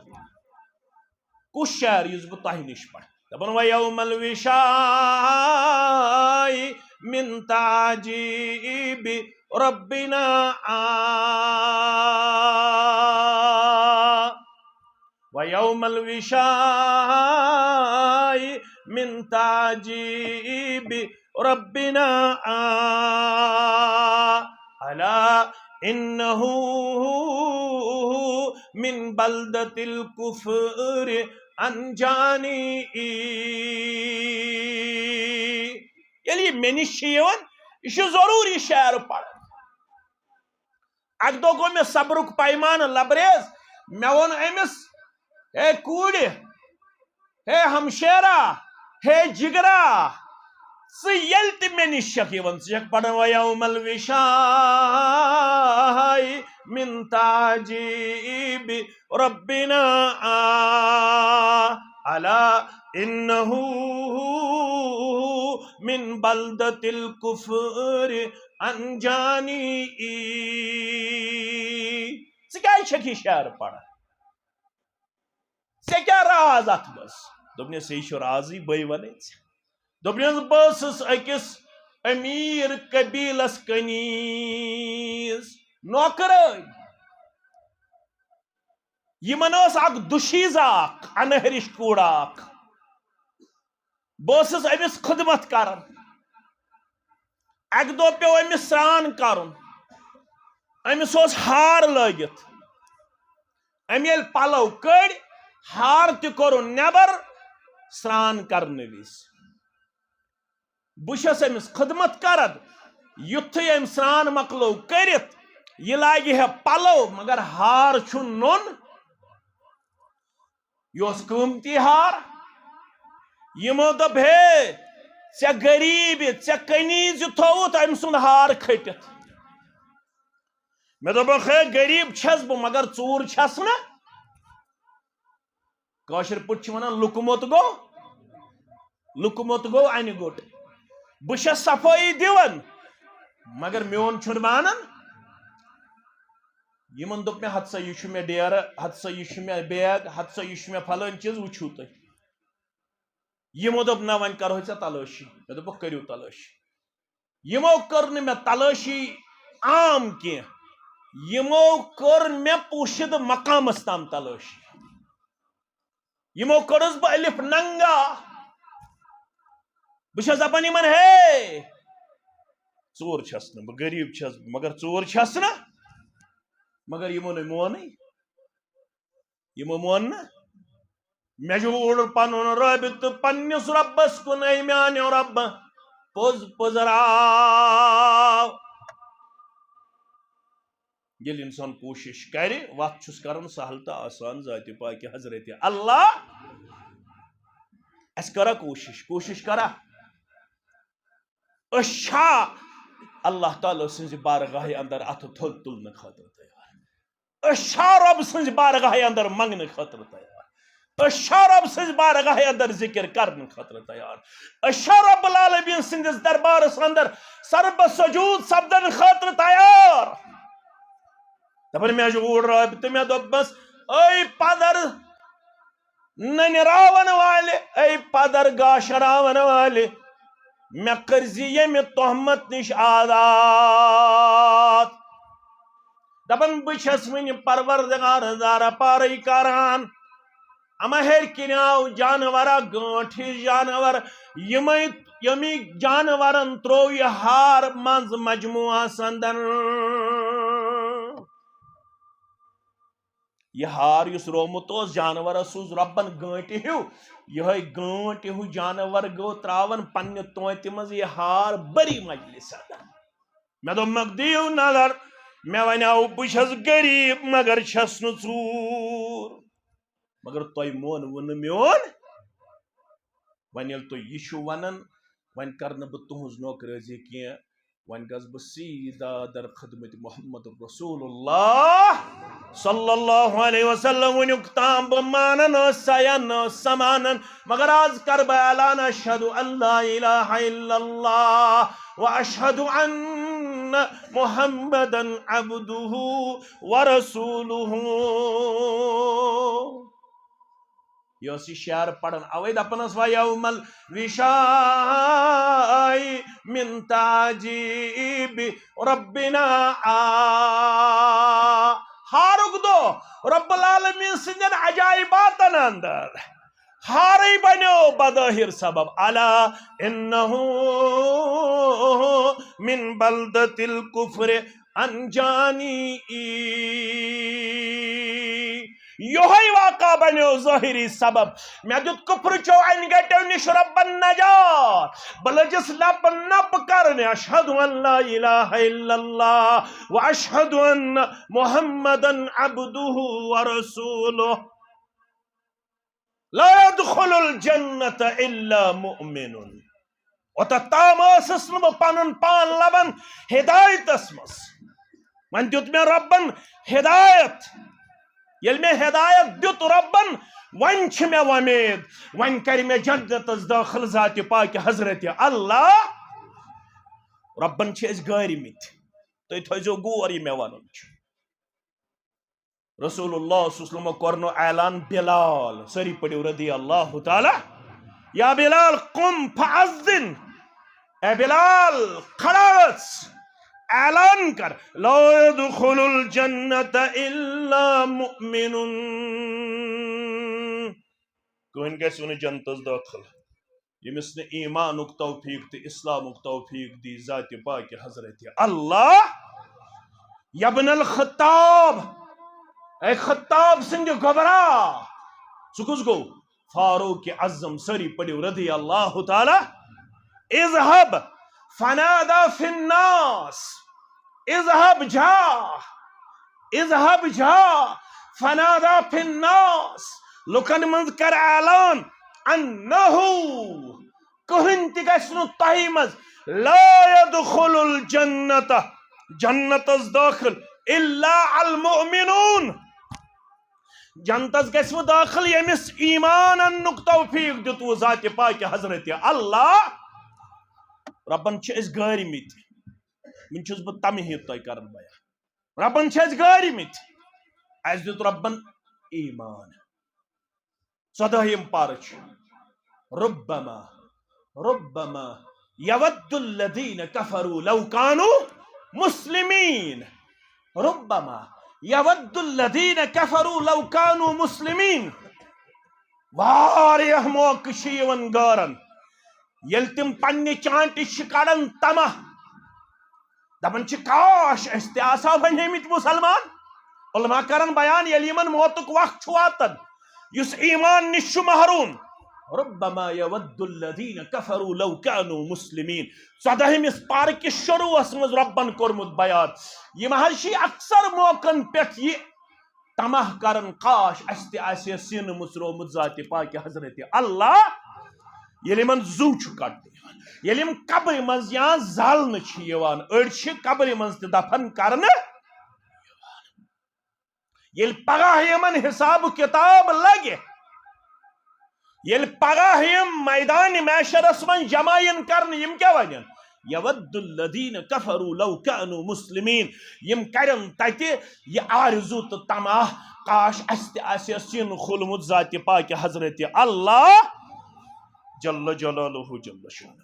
کُس شعر یُس بہٕ تۄہہِ نِش پرٕ؟ دَپان، وَيَوْمَ الْوِشَاءِ مِنْ تَعْجِيبِ رَبِّنَا آ، وَيَوْمَ الْوِشَاءِ مِنْ تَعْجِيبِ رَبِّنَا آ، أَلَا إِنَّهُ مِنْ بَلْدَةِ الْكُفْرِ أَنْجَانِي۔ ییٚلہِ یہِ مےٚ نِش چھِ یِوان، یہِ چھُ ضروٗری شعر پران۔ اَکہِ دۄہ گوٚو مےٚ صبرُک پیمانہٕ لبریز۔ مےٚ ووٚن أمِس، ہے کوٗرِ، ہے ہمشیرا، ہے جگرا، ژٕ ییٚلہِ تہِ مےٚ نِش چھَکھ یِوان، ژٕ چھَکھ پران وَيَوْمَ الْوِشَاءِ مِنْ تَعْجِيبِ رَبِّنَا آ، أَلَا إِنَّهُ مِنْ بَلْدَةِ الْكُفْرِ أَنْجَانِي۔ ژٕ کیٛازِ چھَکھ یہِ شعر پران؟ ژےٚ کیٛاہ راز اَتھ منٛز؟ دوٚپنَس، یہِ چھُ رازٕے، بٕے وَنَے ژےٚ۔ دوٚپنَس، بہٕ ٲسٕس أکِس أمیٖر قبیٖلَس کنیٖز نوکرٲنۍ۔ یِمَن ٲس اَکھ دُشیٖزا اَکھ، اَنہرِش کوٗرا اَکھ۔ بہٕ اوسُس أمِس خدمت کران۔ اَکہِ دۄہ پیوٚو أمِس سرٛان کرُن۔ أمِس اوس ہار لٲگِتھ۔ أمۍ ییٚلہِ پَلو کٔڑۍ، ہار تہِ کوٚرُن نٮ۪بر سرٛان کرنہٕ وِزِ۔ بہٕ چھَس أمِس خدمت کران۔ یُتھُے أمۍ سرٛان مۄکلو کٔرِتھ، یہِ لاگہِ ہے پَلو، مگر ہار چھُ نوٚن۔ یہِ اوس قۭمتی ہار۔ یِمو دوٚپ، ہے، ژےٚ غریٖبہِ، ژےٚ کنیٖزِ تھووُتھ أمۍ سُنٛد ہار کھٔٹِتھ۔ مےٚ دوٚپُکھ، ہے، غریٖب چھَس بہٕ، مگر ژوٗر چھَس نہٕ۔ کٲشِر پٲٹھۍ چھِ وَنان، لُکہٕ موٚت گوٚو، لُکہٕ موٚت گوٚو اَنہِ گوٚٹ۔ بہٕ چھَس صفٲیی دِوان، مگر میون چھُنہٕ مانان۔ یِمن دوٚپ مےٚ، ہتہٕ سا، یہِ چھُ مےٚ ڈیرٕ، ہتہٕ سا، یہِ چھُ مےٚ بیگ، ہتہٕ سا، یہِ چھُ مےٚ فلٲنۍ چیٖز، وٕچھِو تُہۍ۔ یِمو دوٚپ، نہ، وۄنۍ کرہوے ژےٚ تلٲشی۔ مےٚ دوٚپُکھ، کٔرِو تلٲشی۔ یِمو کٔر نہٕ مےٚ تلٲشی عام کینٛہہ، یِمو کٔر مےٚ پوشیدٕ مقامس تام تلٲشی۔ یِمو کٔرٕس بہٕ الف ننگا۔ بہٕ چھَس دپان یِمن، ہے، ژوٗر چھَس نہٕ بہٕ، غریٖب چھَس بہٕ، مگر ژوٗر چھَس نہٕ۔ مگر یِمو نہٕ مونٕے۔ یِمو مون نہٕ۔ مےٚ جوٗڑ پنُن رٲبطہٕ پننِس رۄبس کُن، اے میانیو رۄب، پوٚز پٔزراو۔ ییٚلہِ انسان کوٗشِش کرِ، وتھ چھُس کران سہل تہٕ آسان ذاتِ پاکہِ حضرت اللہ۔ اسہِ کرا کوٗشِش، کوٗشِش کرا؟ أسۍ چھا اللہ تعالیٰ سٕنٛزِ بارگاہہِ اندر اتھٕ تھوٚد تُلنہٕ خٲطرٕ تیار؟ أسۍ چھا رۄب سٕنٛزِ بارگاہہِ اندر منٛگنہٕ خٲطرٕ تیار؟ أسۍ چھا رۄب سٕنٛزِ بارگاہہِ اندر ذِکِر کرنہٕ خٲطرٕ تیار؟ أسۍ چھا رۄب العالمین سٕنٛدِس دربارس اندر سربہ سجود سپدنہٕ خٲطرٕ تیار؟ دپان، مےٚ جوٗڑ رٲبطہٕ، مےٚ دوٚپمس، اے پدر ننہِ راون والہِ، اے پدر گاشہِ راون والہِ، مےٚ کٔرزِ ییٚمہِ تہمت نِش آزاد۔ دپان، بہٕ چھَس وٕنہِ پروردگار زارہ پارے کران۔ اما ہیٚرِ کِنۍ آو جانورا، گٲنٹھ ہِش جانور، یِمے، ییٚمی جانورن تروو یہِ ہار منٛز مجموعس اندر۔ یہِ ہار یُس روومُت اوس جانورس، سوٗز رۄبن گٲنٹہِ ہیوٗ۔ یِہوٚے گٲنٹہِ ہیوٗ جانور گوٚو ترٛاوان پننہِ توتہِ منٛز یہِ ہار بٔری مجلس اندر۔ مےٚ دوٚپ، مےٚ دِیِو نظر، مےٚ وَنیٛاو، بہٕ چھَس غریٖب، مگر چھَس نہٕ ژوٗر۔ مگر تۄہہِ مونوٕ نہٕ میون۔ وۄنۍ ییٚلہِ تُہۍ یہِ چھِو وَنان، وۄنۍ کَرٕ نہٕ بہٕ تُہٕنٛز نوکرٲزی کینٛہہ، وۄنۍ گژھٕ بہٕ سیٖدا در خدمت محمد رسول اللہ صلی اللہ علیہ وسلم۔ وٕنیُک تام بہٕ مانان ٲس سا یا نہ ٲس سا مانان، مگر آز کَرٕ بہٕ اعلان، اشہد ان لا الہ الا اللہ و اشہد ان محمدا عبدہ و رسولہ۔ یہِ ٲس یہِ شعر پران، اوے دپان ٲس، "ویوم الوشائی من تعجیب ربنا آ۔" ہارُک دۄہ رب العالمین سٕنٛدٮ۪ن عجائباتن اندر ہارٕے بنیو بظٲہر سبب۔ الا انہ من بلدۃ الکفر انجانی۔ یہے واقعہ بنیو ظاہری سبب۔ مےٚ دیُت کفرٕچو انہِ گٹیو نِش رۄبن نجات۔ بہٕ لٔجِس لپہٕ نپہٕ کرنہِ، اشہد ان لا الہ الا اللہ و اشہد ان محمدا عبدہ و رسولہ۔ لا يدخل الجنة إلا مؤمن۔ اوٚتتھ تام ٲسٕس نہٕ بہٕ پنُن پان لبان ہدایتس منٛز۔ وۄنۍ دیُت مےٚ رۄبن ہدایت۔ ییٚلہِ مےٚ ہدایت دیُت رۄبن، وۄنۍ چھِ مےٚ وۄمید، وۄنۍ کرِ مےٚ جنتس دٲخل ذاتِ پاکہِ حضرت اللہ۔ رۄبن چھِ أسۍ گٲرمٕتۍ۔ تُہۍ تھٲیزیو غور، یہِ مےٚ وَنُن چھُ۔ رسول اللہ صلی اللہ علیہ وسلم کوٚر نہٕ اعلان بلال، سٲری پٔرِو رضی اللہ تعالیٰ، یا بلال قم فاذن، اے بلال کھڑا گژھ، اعلان کر، لا يدخل الجنة إلا مؤمن، کٕہٕنۍ گژھِ نہٕ جنتس دٲخل ییٚمِس نہٕ ایٖمانُک توفیٖق تہٕ اِسلامُک توفیٖق دی ذاتِ پاکہِ حضرت اللہ۔ یبن الخطاب، اے خطاب سٕنٛدِ گوبرا، ژٕ کُس گوٚو؟ فاروق اعظم، سٲری پٔرِو رضی اللہ تعالیٰ۔ اذهب فنادى في الناس، اذهب جا، اذهب جا، فنادى في الناس، لُکن منٛز کر اعلان، انہ، کٕہٕنۍ تہِ گژھِ نہٕ تۄہہِ منٛز، لا يدخل الجنة، جنتس دٲخل، الا المؤمنون۔ جنتس گژھِ وۄنۍ دٲخل ییٚمِس ایمان اننُک توفیق دیُتوٕ ذاتِ پاکہِ حضرت اللہ۔ رۄبن چھِ أسۍ گٲرمٕتۍ۔ وۄنۍ چھُس بہٕ تمہیٖد تۄہہِ کران بیان۔ رۄبن چھِ أسۍ گٲرمٕتۍ۔ اَسہِ دیُت رۄبن ایمان۔ ژۄدٲہِم پارٕ چھُ، ربما، ربما یود الذین کفروا لو کانوا مسلمین۔ ربما یود الذین کفروا لو کانوا مسلمین۔ واریاہ موقعہٕ چھِ یِوان غٲرن، ییٚلہِ تِم پننہِ چانٹہِ چھِ کڑان تمہ، دپان چھِ، کاش أسۍ تہِ آسہٕ ہاو بنیمٕتۍ مسلمان۔ علماء کرن بیان، ییٚلہِ یِمن موتُک وقت چھُ واتان، یُس ایمان نِش چھُ محروم، ربما یود الذین کفروا لو کانوا مسلمین۔ ژۄدٲہمِس پارٕ کِس شروعس منٛز رۄبن کوٚرمُت بیان۔ یِم حظ چھِ اکثر موقعن پٮ۪ٹھ یہِ طمع کران، کاش اسہِ تہِ آسہِ ہے سینہٕ مُژرومُت ذاتِ پاکہِ حضرت اللہ۔ ییٚلہِ یِمن زُو چھُ کڑنہٕ یِوان، ییٚلہِ یِم قبرِ منٛز یا زالنہٕ چھِ یِوان، أڑۍ چھِ قبرِ منٛز تہِ دفن کرنہٕ، ییٚلہِ پگاہ یِمن حساب و کتاب لگہِ، ییٚلہِ پگاہ یِم میدان محشرس منٛز جمع یِن کرنہٕ، یِم کیٛاہ ونن؟ یود الذین کفروا لو کانوا مسلمین۔ یِم کرن تتہِ یہِ آرزو تہٕ طمع، کاش اسہِ تہِ آسہِ ہے سیٖنہٕ کھولمُت ذاتِ پاکہِ حضرت اللہ جل جلالہ جل شانہ۔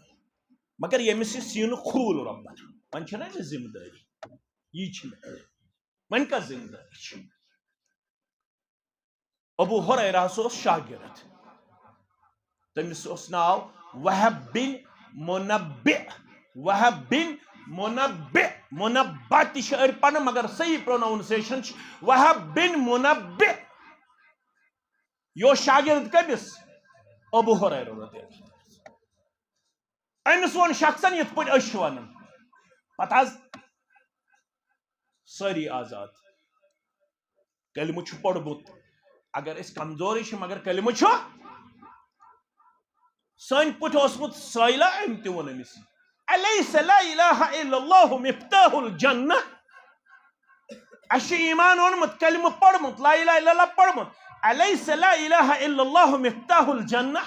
مگر ییٚمِس یہِ سیٖنہٕ کھوٗل رۄبن، وۄنۍ چھَنہ أمِس ذمہٕ دٲری؟ یی چھِ مےٚ۔ وۄنۍ کَس ذمہٕ دٲری چھِ؟ ابو ہریرہ اوس شاگرد، تٔمِس اوس ناو وہب بن منبع۔ وہب بن منبع، منبع تہِ چھِ أڑۍ پران، مگر صحیح پروناؤنسیشن چھِ وہب بن منبع۔ یہِ اوس شاگرد کٔمِس؟ ابو ہریرہ رضی اللہ عنہ۔ أمِس ووٚن شخصن یِتھ پٲٹھۍ أسۍ چھِ ونان۔ پتہٕ حظ سٲری آزاد۔ کلمہٕ چھُ پوٚرمُت۔ اگر أسۍ کمزورٕے چھِ، مگر کلمہٕ چھُ۔ سٲنۍ پٲٹھۍ اوسمُت سٲیلہ، أمۍ تہِ ووٚن أمِس، الیس لا الہ الا اللہ مفتاح الجنہ؟ اَسہِ چھُ ایمان اوٚنمُت، کلمہٕ پوٚرمُت، لا الہ الا اللہ پوٚرمُت۔ الیس لا الہ الا اللہ مفتاح الجنہ؟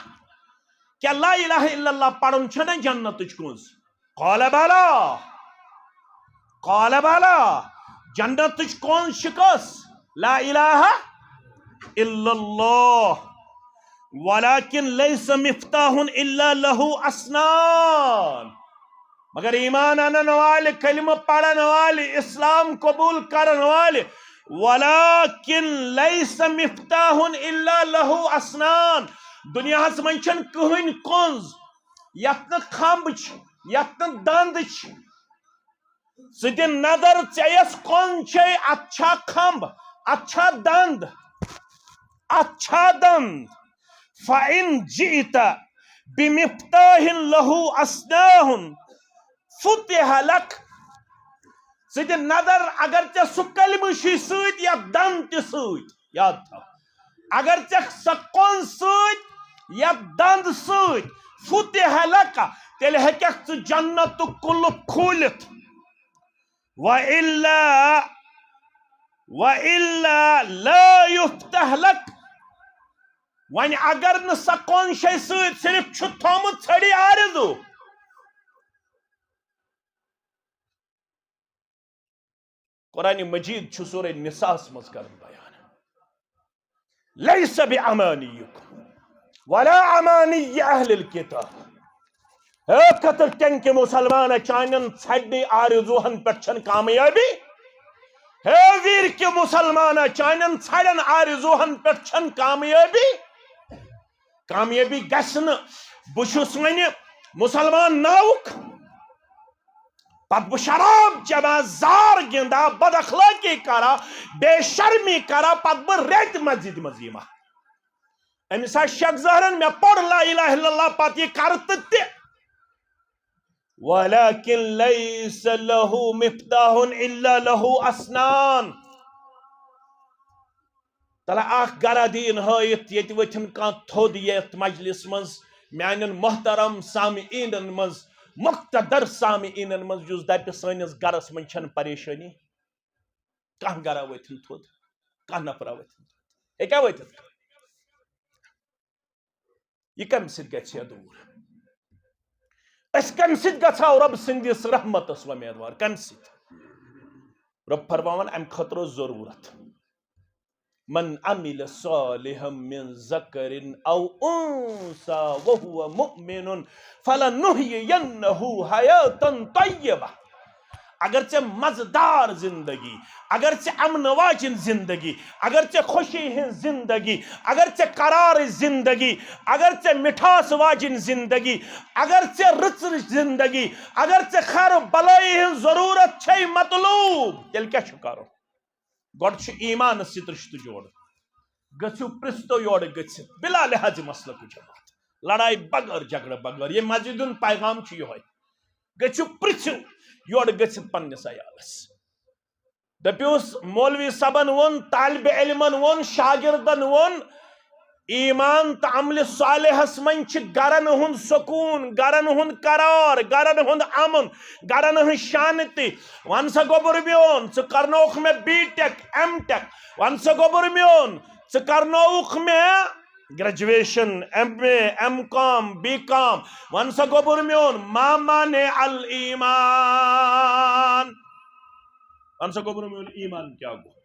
کیٛاہ لا الہ الا اللہ پرُن چھنہ جنتٕچ کُنٛز؟ قال بلی، قال بلی، جنتٕچ کُنٛز چھِ کۄس؟ لا الہ الا اللہ۔ ولکن لیس مفتاح الا لہ اسنان۔ مگر ایمان انن والہِ، کلمہ پرن والہِ، اسلام قبول کرن والہِ، ولکن لیس مفتاح الا لہ اسنان۔ دنیاہس منٛز چھنہٕ کٕہٕنۍ کُنٛز یتھ نہٕ کھمب چھِ، یتھ نہٕ دند چھِ۔ ژٕ دِ نظر، ژےٚ یۄس کُنٛز چھے، اتھ چھا کھمب، اتھ چھا دند، اتھ چھا دند؟ فإن جئت بمفتاح له أسنان فتح لك۔ ژٕ دِ نظر، اگر ژےٚ سُہ کلمہٕ چھُے سۭتۍ یا دند تہِ سۭتۍ، یاد تھاو، اگر ژےٚ سۄ کُنٛز سۭتۍ یا دند سۭتۍ فتح لك، تیٚلہِ ہیٚککھ ژٕ جنتُک قُلُف کھوٗلِتھ۔ وَإِلَّا، وَإِلَّا لَا يُفْتَحْ لَكَ۔ وۄنۍ اگر نہٕ سۄ کُنٛز چھے سۭتۍ، صرف چھُ تھومُت ژھٔڑی آرزو۔ قرآن مجید چھُ سورہ نساء ہس منٛز کران بیان۔ لیس بامانیکم ولا امانی اہل الکتاب۔ ہے کتر ٹینکہِ مسلمانہ، چانٮ۪ن ژھڈنی آرزوہن پٮ۪ٹھ چھنہٕ کامیٲبی۔ ہے ویرکہِ مسلمانہ، چانٮ۪ن ژھڈن آرزوہن پٮ۪ٹھ چھنہٕ کامیٲبی۔ کامیٲبی گژھِ نہٕ۔ بہٕ چھُس وۄنۍ مسلمان ناوُک، پتہٕ بہٕ شراب چٮ۪وان، زار گِنٛدان، بد اخلٲقی کران، بے شرمی کران، پتہٕ بہٕ ریتہِ مسجدِ منٛز یِوان۔ أمِس آسہِ شک ظٲہرن، مےٚ پوٚر لا الہ الا اللہ، پتہٕ یہِ کرٕ تہٕ تہِ۔ ولكن ليس له مفتاح الا له اسنان۔ تلہ اکھ گرا دین ہٲیِتھ، ییٚتہِ ؤتھِن کانٛہہ تھوٚد یتھ مجلس منٛز، میانٮ۪ن محترم سامعینن منٛز، مقتدر سامعینن منٛز، یُس دپہِ سٲنِس گرس منٛز چھنہٕ پریشٲنی۔ کانٛہہ گرا ؤتھِن تھوٚد، کانٛہہ نفرا ؤتھِن تھوٚد۔ ہیٚکیٛاہ ؤتھِتھ؟ یہِ کَمہِ سۭتۍ گژھِ ہا دوٗر؟ أسۍ کَمہِ سۭتۍ گژھو رۄب سٕنٛدِس رحمتس وۄمیدوار؟ کَمہِ سۭتۍ؟ رۄب فرماوان، اَمہِ خٲطرٕ ٲس ضروٗرت۔ من عمل صالحا من ذکر او انثی وهو مؤمن فلنحیینہ حیاتا طیبہ۔ اگر ژےٚ مزٕدار زندگی، اگر ژےٚ امن واجن زندگی، اگر ژےٚ خوشی ہٕنٛز زندگی، اگر ژےٚ قرارٕچ زندگی، اگر ژےٚ مٹھاس واجن زندگی، اگر ژےٚ رٕژ زندگی، اگر ژےٚ خیر بلٲیی ہٕنٛز ضروٗرت چھے مطلوب، تیٚلہِ کیٛاہ چھُ کرُن؟ گۄڈٕ چھُ ایمانس سۭتۍ رشتہٕ جوڑُن۔ گٔژھِو پرٛژھتو یورٕ گٔژھِتھ، بلا لحاظ مسلکٕچ جماعت، لڑایہِ بغٲر، جھگڑٕ بغٲر۔ ییٚمہِ مسجد ہُنٛد پیغام چھُ یِہوٚے، گٔژھِو پرٛژھِو یورٕ گٔژھِتھ پننِس عیالس۔ دٔپِوس، مولوی صٲبن ووٚن، طالب علمن ووٚن، شاگردن ووٚن، ایمان تہٕ عملِ صالحس منٛز چھِ گرن ہُنٛد سکوٗن، گرن ہُنٛد قرار، گرن ہُنٛد امن، گرن ہٕنٛز شانتی۔ وَن سا گوٚبُر میون، ژٕ کرنووُکھ مےٚ بی ٹیک، ایم ٹیک۔ وَن سا گوٚبُر میون، ژٕ کرنووُکھ مےٚ graduation, M A, M com, B com. وَن سا گوٚبُر میون، ما مانع الایمان؟ وَن سا گوٚبُر میون، ایمان کیٛاہ گوٚو؟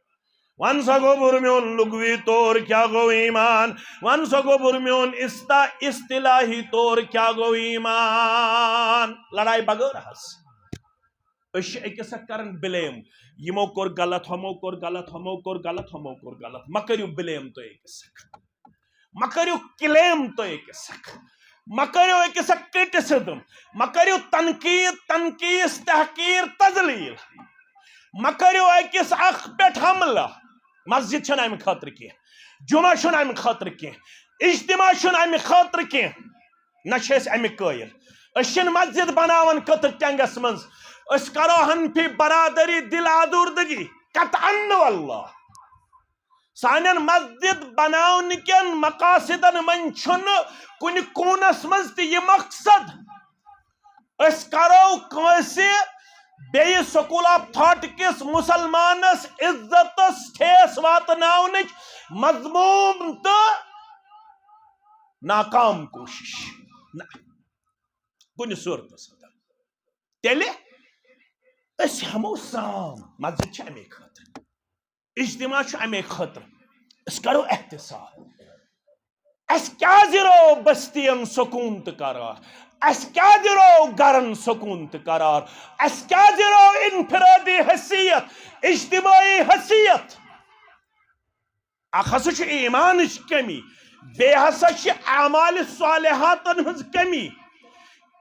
وَن سا گوٚبُر میون، لغوی طور کیٛاہ گوٚو ایمان؟ وَن سا گوٚبُر میون، استا-، اصطلاحی طور کیٛاہ گوٚو ایمان؟ لڑایہِ بغٲر حظ۔ أسۍ چھِ أکِس اکھ کران بلیم، یِمو کوٚر غلط، ہُمو کوٚر غلط، ہُمو کوٚر غلط، ہُمو کوٚر غلط۔ مہ کٔرِو بلیم تُہۍ أکِس اکھ۔ مہ کٔرِو کلیم تُہۍ أکِس اکھ۔ مہ کٔرِو أکِس اکھ کرٹسزم۔ مہ کٔرِو تنقید، تنقیٖص، تحقیٖر، تذلیل۔ مہ کٔرِو أکِس اکھ پٮ۪ٹھ حملہٕ۔ مسجد چھَنہٕ اَمہِ خٲطرٕ کینٛہہ، جمعہ چھُنہٕ اَمہِ خٲطرٕ کینٛہہ، اجتماع چھُنہٕ اَمہِ خٲطرٕ کینٛہہ۔ نہ چھِ أسۍ اَمِکۍ قٲیِل۔ أسۍ چھِنہٕ مسجد بناوان کٔتٕر ٹٮ۪نٛگَس منٛز۔ أسۍ کرو حنفی برادری دِل آزوردگی۔ قطعاً واللہ۔ سانٮ۪ن مسجد بناونہٕ کٮ۪ن مقاصدن منٛز چھُنہٕ کُنہِ کوٗنس منٛز تہِ یہِ مقصد، أسۍ کرو کٲنٛسہِ بیٚیہِ school of thought کِس مسلمانس عزتس ٹھیس واتناونٕچ مذموم تہٕ ناکام کوٗشش۔ نہ، کُنہِ صوٗرتس اندر۔ تیٚلہِ أسۍ ہٮ۪مو سام، مسجد چھِ اَمے خٲطرٕ، اجتماع چھُ اَمے خٲطرٕ۔ أسۍ کرو احتساب۔ اَسہِ کیٛازِ روو بستین سکوٗن تہٕ قرار؟ اَسہِ کیٛازِ روو گرن سکوٗن تہٕ قرار؟ اَسہِ کیٛازِ روو انفرادی حیثیت، اجتماعی حیثیت؟ اکھ ہسا چھُ ایمانٕچ کمی، بیٚیہِ ہسا چھِ اعمال صالحاتن ہٕنٛز کمی۔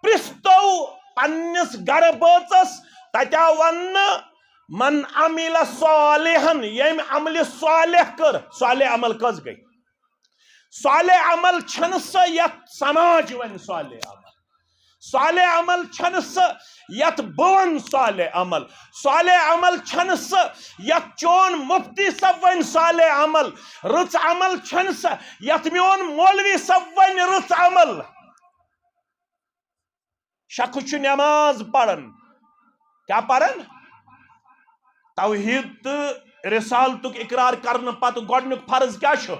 پرٛژھ تو پننِس گرٕ بٲژس، تتہِ آو وننہٕ، من عمل صالحا، ییٚمۍ عملِ صالح کٔر، صالح عمل کٔژ گٔے؟ صالح عمل چھنہٕ سۄ یتھ سماج ونہِ صالح عمل۔ صالح عمل چھنہٕ سۄ یتھ بہٕ ونہٕ صالح عمل۔ صالح عمل چھنہٕ سۄ یتھ چون مفتی صٲب ونہِ صالح عمل۔ رٕژ عمل چھنہٕ سۄ یتھ میون مولوی صٲب ونہِ رٕژ عمل۔ شخص چھُ نماز پران۔ کیٛاہ پران؟ توحید تہٕ رسالتُک اقرار کرنہٕ پتہٕ گۄڈنیُک فرض کیٛاہ چھُ؟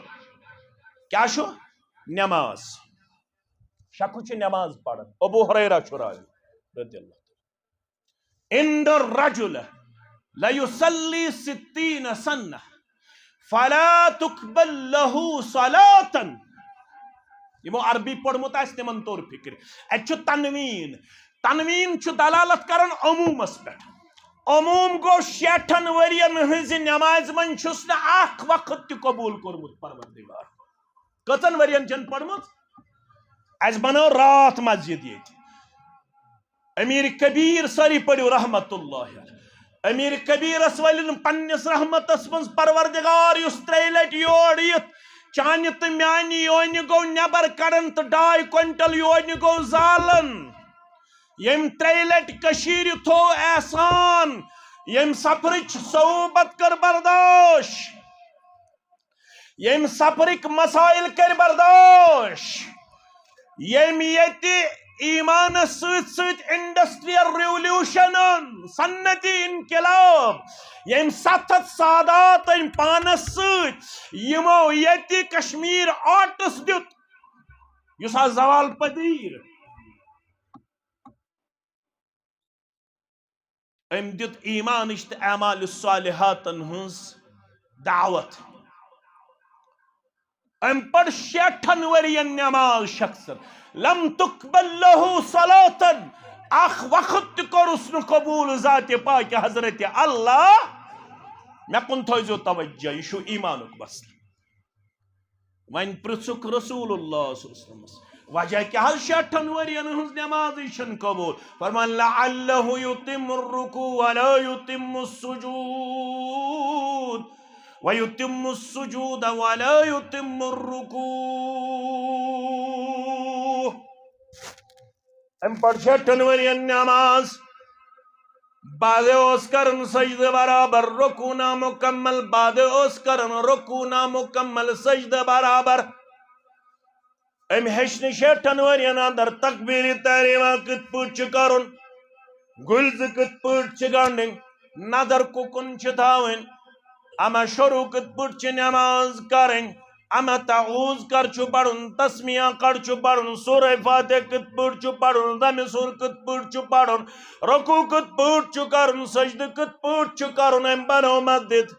کیٛاہ چھُ؟ نماز۔ شخص چھُ نماز پران۔ ابو ہریرہ چھُ راوی رضی اللہ عنہ۔ ان الرجل لیصلی ستین سنہ فلا تقبل له صلاة۔ یِمو عربی پوٚرمُت آسہِ، تِمن توٚر فِکرِ۔ اَتہِ چھُ تنویٖن۔ تنویٖن چھُ دلالت کران عموٗمس پٮ۪ٹھ۔ عموٗم گوٚو، شیٹھن ؤرین ہٕنٛزِ نمازِ منٛز چھُس نہٕ اکھ وقت تہِ قبوٗل کوٚرمُت پروردگار۔ کٔژن ؤرین چھَنہٕ پٔرمٕژ؟ اَسہِ بنٲو راتھ مسجد ییٚتہِ۔ امیر کبیر، سٲری پٔرِو رحمت اللہ علیہ۔ امیر کبیرس ؤلِن پننِس رحمتس منٛز پروردگار، یُس ترٛیٚیہِ لٹہِ یور یِتھ چانہِ تہٕ میانہِ یونہِ گوٚو نٮ۪بر کڑان تہٕ ڈاے کوینٹل یونہِ گوٚو زالان۔ ییٚمۍ ترٛیٚیہِ لٹہِ کٔشیٖرِ تھوو احسان، ییٚمۍ سفرٕچ صعوبت کٔر برداش، ییٚمۍ سفرٕکۍ مسائل کٔرۍ برداش، ییٚمۍ ییٚتہِ ایمانس سۭتۍ سۭتۍ انڈسٹریل ریولوشنن، صنعتی انقلاب، ییٚمہِ ستھ ہتھ ساداتن پانس سۭتۍ یِمو ییٚتہِ کشمیر آرٹس دیُت، یُس آز زوال پذیر۔ أمۍ دیُت ایمانٕچ تہٕ اعمال صالحاتن ہٕنٛز دعوت۔ أمۍ پٔر شیٹھن ؤرین نماز شخصن، لم تقبل لہ صلاتن، اکھ وقت تہِ کوٚرُس نہٕ قبول ذاتِ پاک حضرت اللہ۔ مےٚ کُن تھٲیزیو توجہ، یہِ چھُ ایمانُک مسلہٕ۔ وۄنۍ پرژھُکھ رسول اللہ صلی اللہ علیہ وسلمس، وجہ کیٛاہ حظ شیٹھن ؤرین ہٕنٛز نمازٕے چھنہٕ قبول؟ فرمان، لعلہ یتم الرکوع ولا یتم السجود، ویتم السجود ولا یتم الرکوع۔ أمۍ پٔر شیٹھن ؤرین نماز، بعضے اوس کران سجدٕ برابر، رکوع نامکمل، بعضے اوس کران رکوع نامکمل، سجدٕ برابر۔ أمۍ ہیٚچھ نہٕ شیٹھن ؤرین اندر تکبیرِ تحریمہ کِتھ پٲٹھۍ چھُ کرُن، گُلۍ زٕ کِتھ پٲٹھۍ چھِ گنڈٕنۍ، نظر کُکُن چھِ تھاوٕنۍ، اما شروع کِتھ پٲٹھۍ چھِ نماز کرٕنۍ، اما تعوذ کر چھُ پرُن، تسمیہ کر چھُ پرُن، سورہ فاتحہ کِتھ پٲٹھۍ چھُ پرُن، ضمِ سور کِتھ پٲٹھۍ چھُ پرُن، رکوع کِتھ پٲٹھۍ چھُ کرُن، سجدٕ کِتھ پٲٹھۍ چھُ کرُن، أمۍ بنوو مسجد۔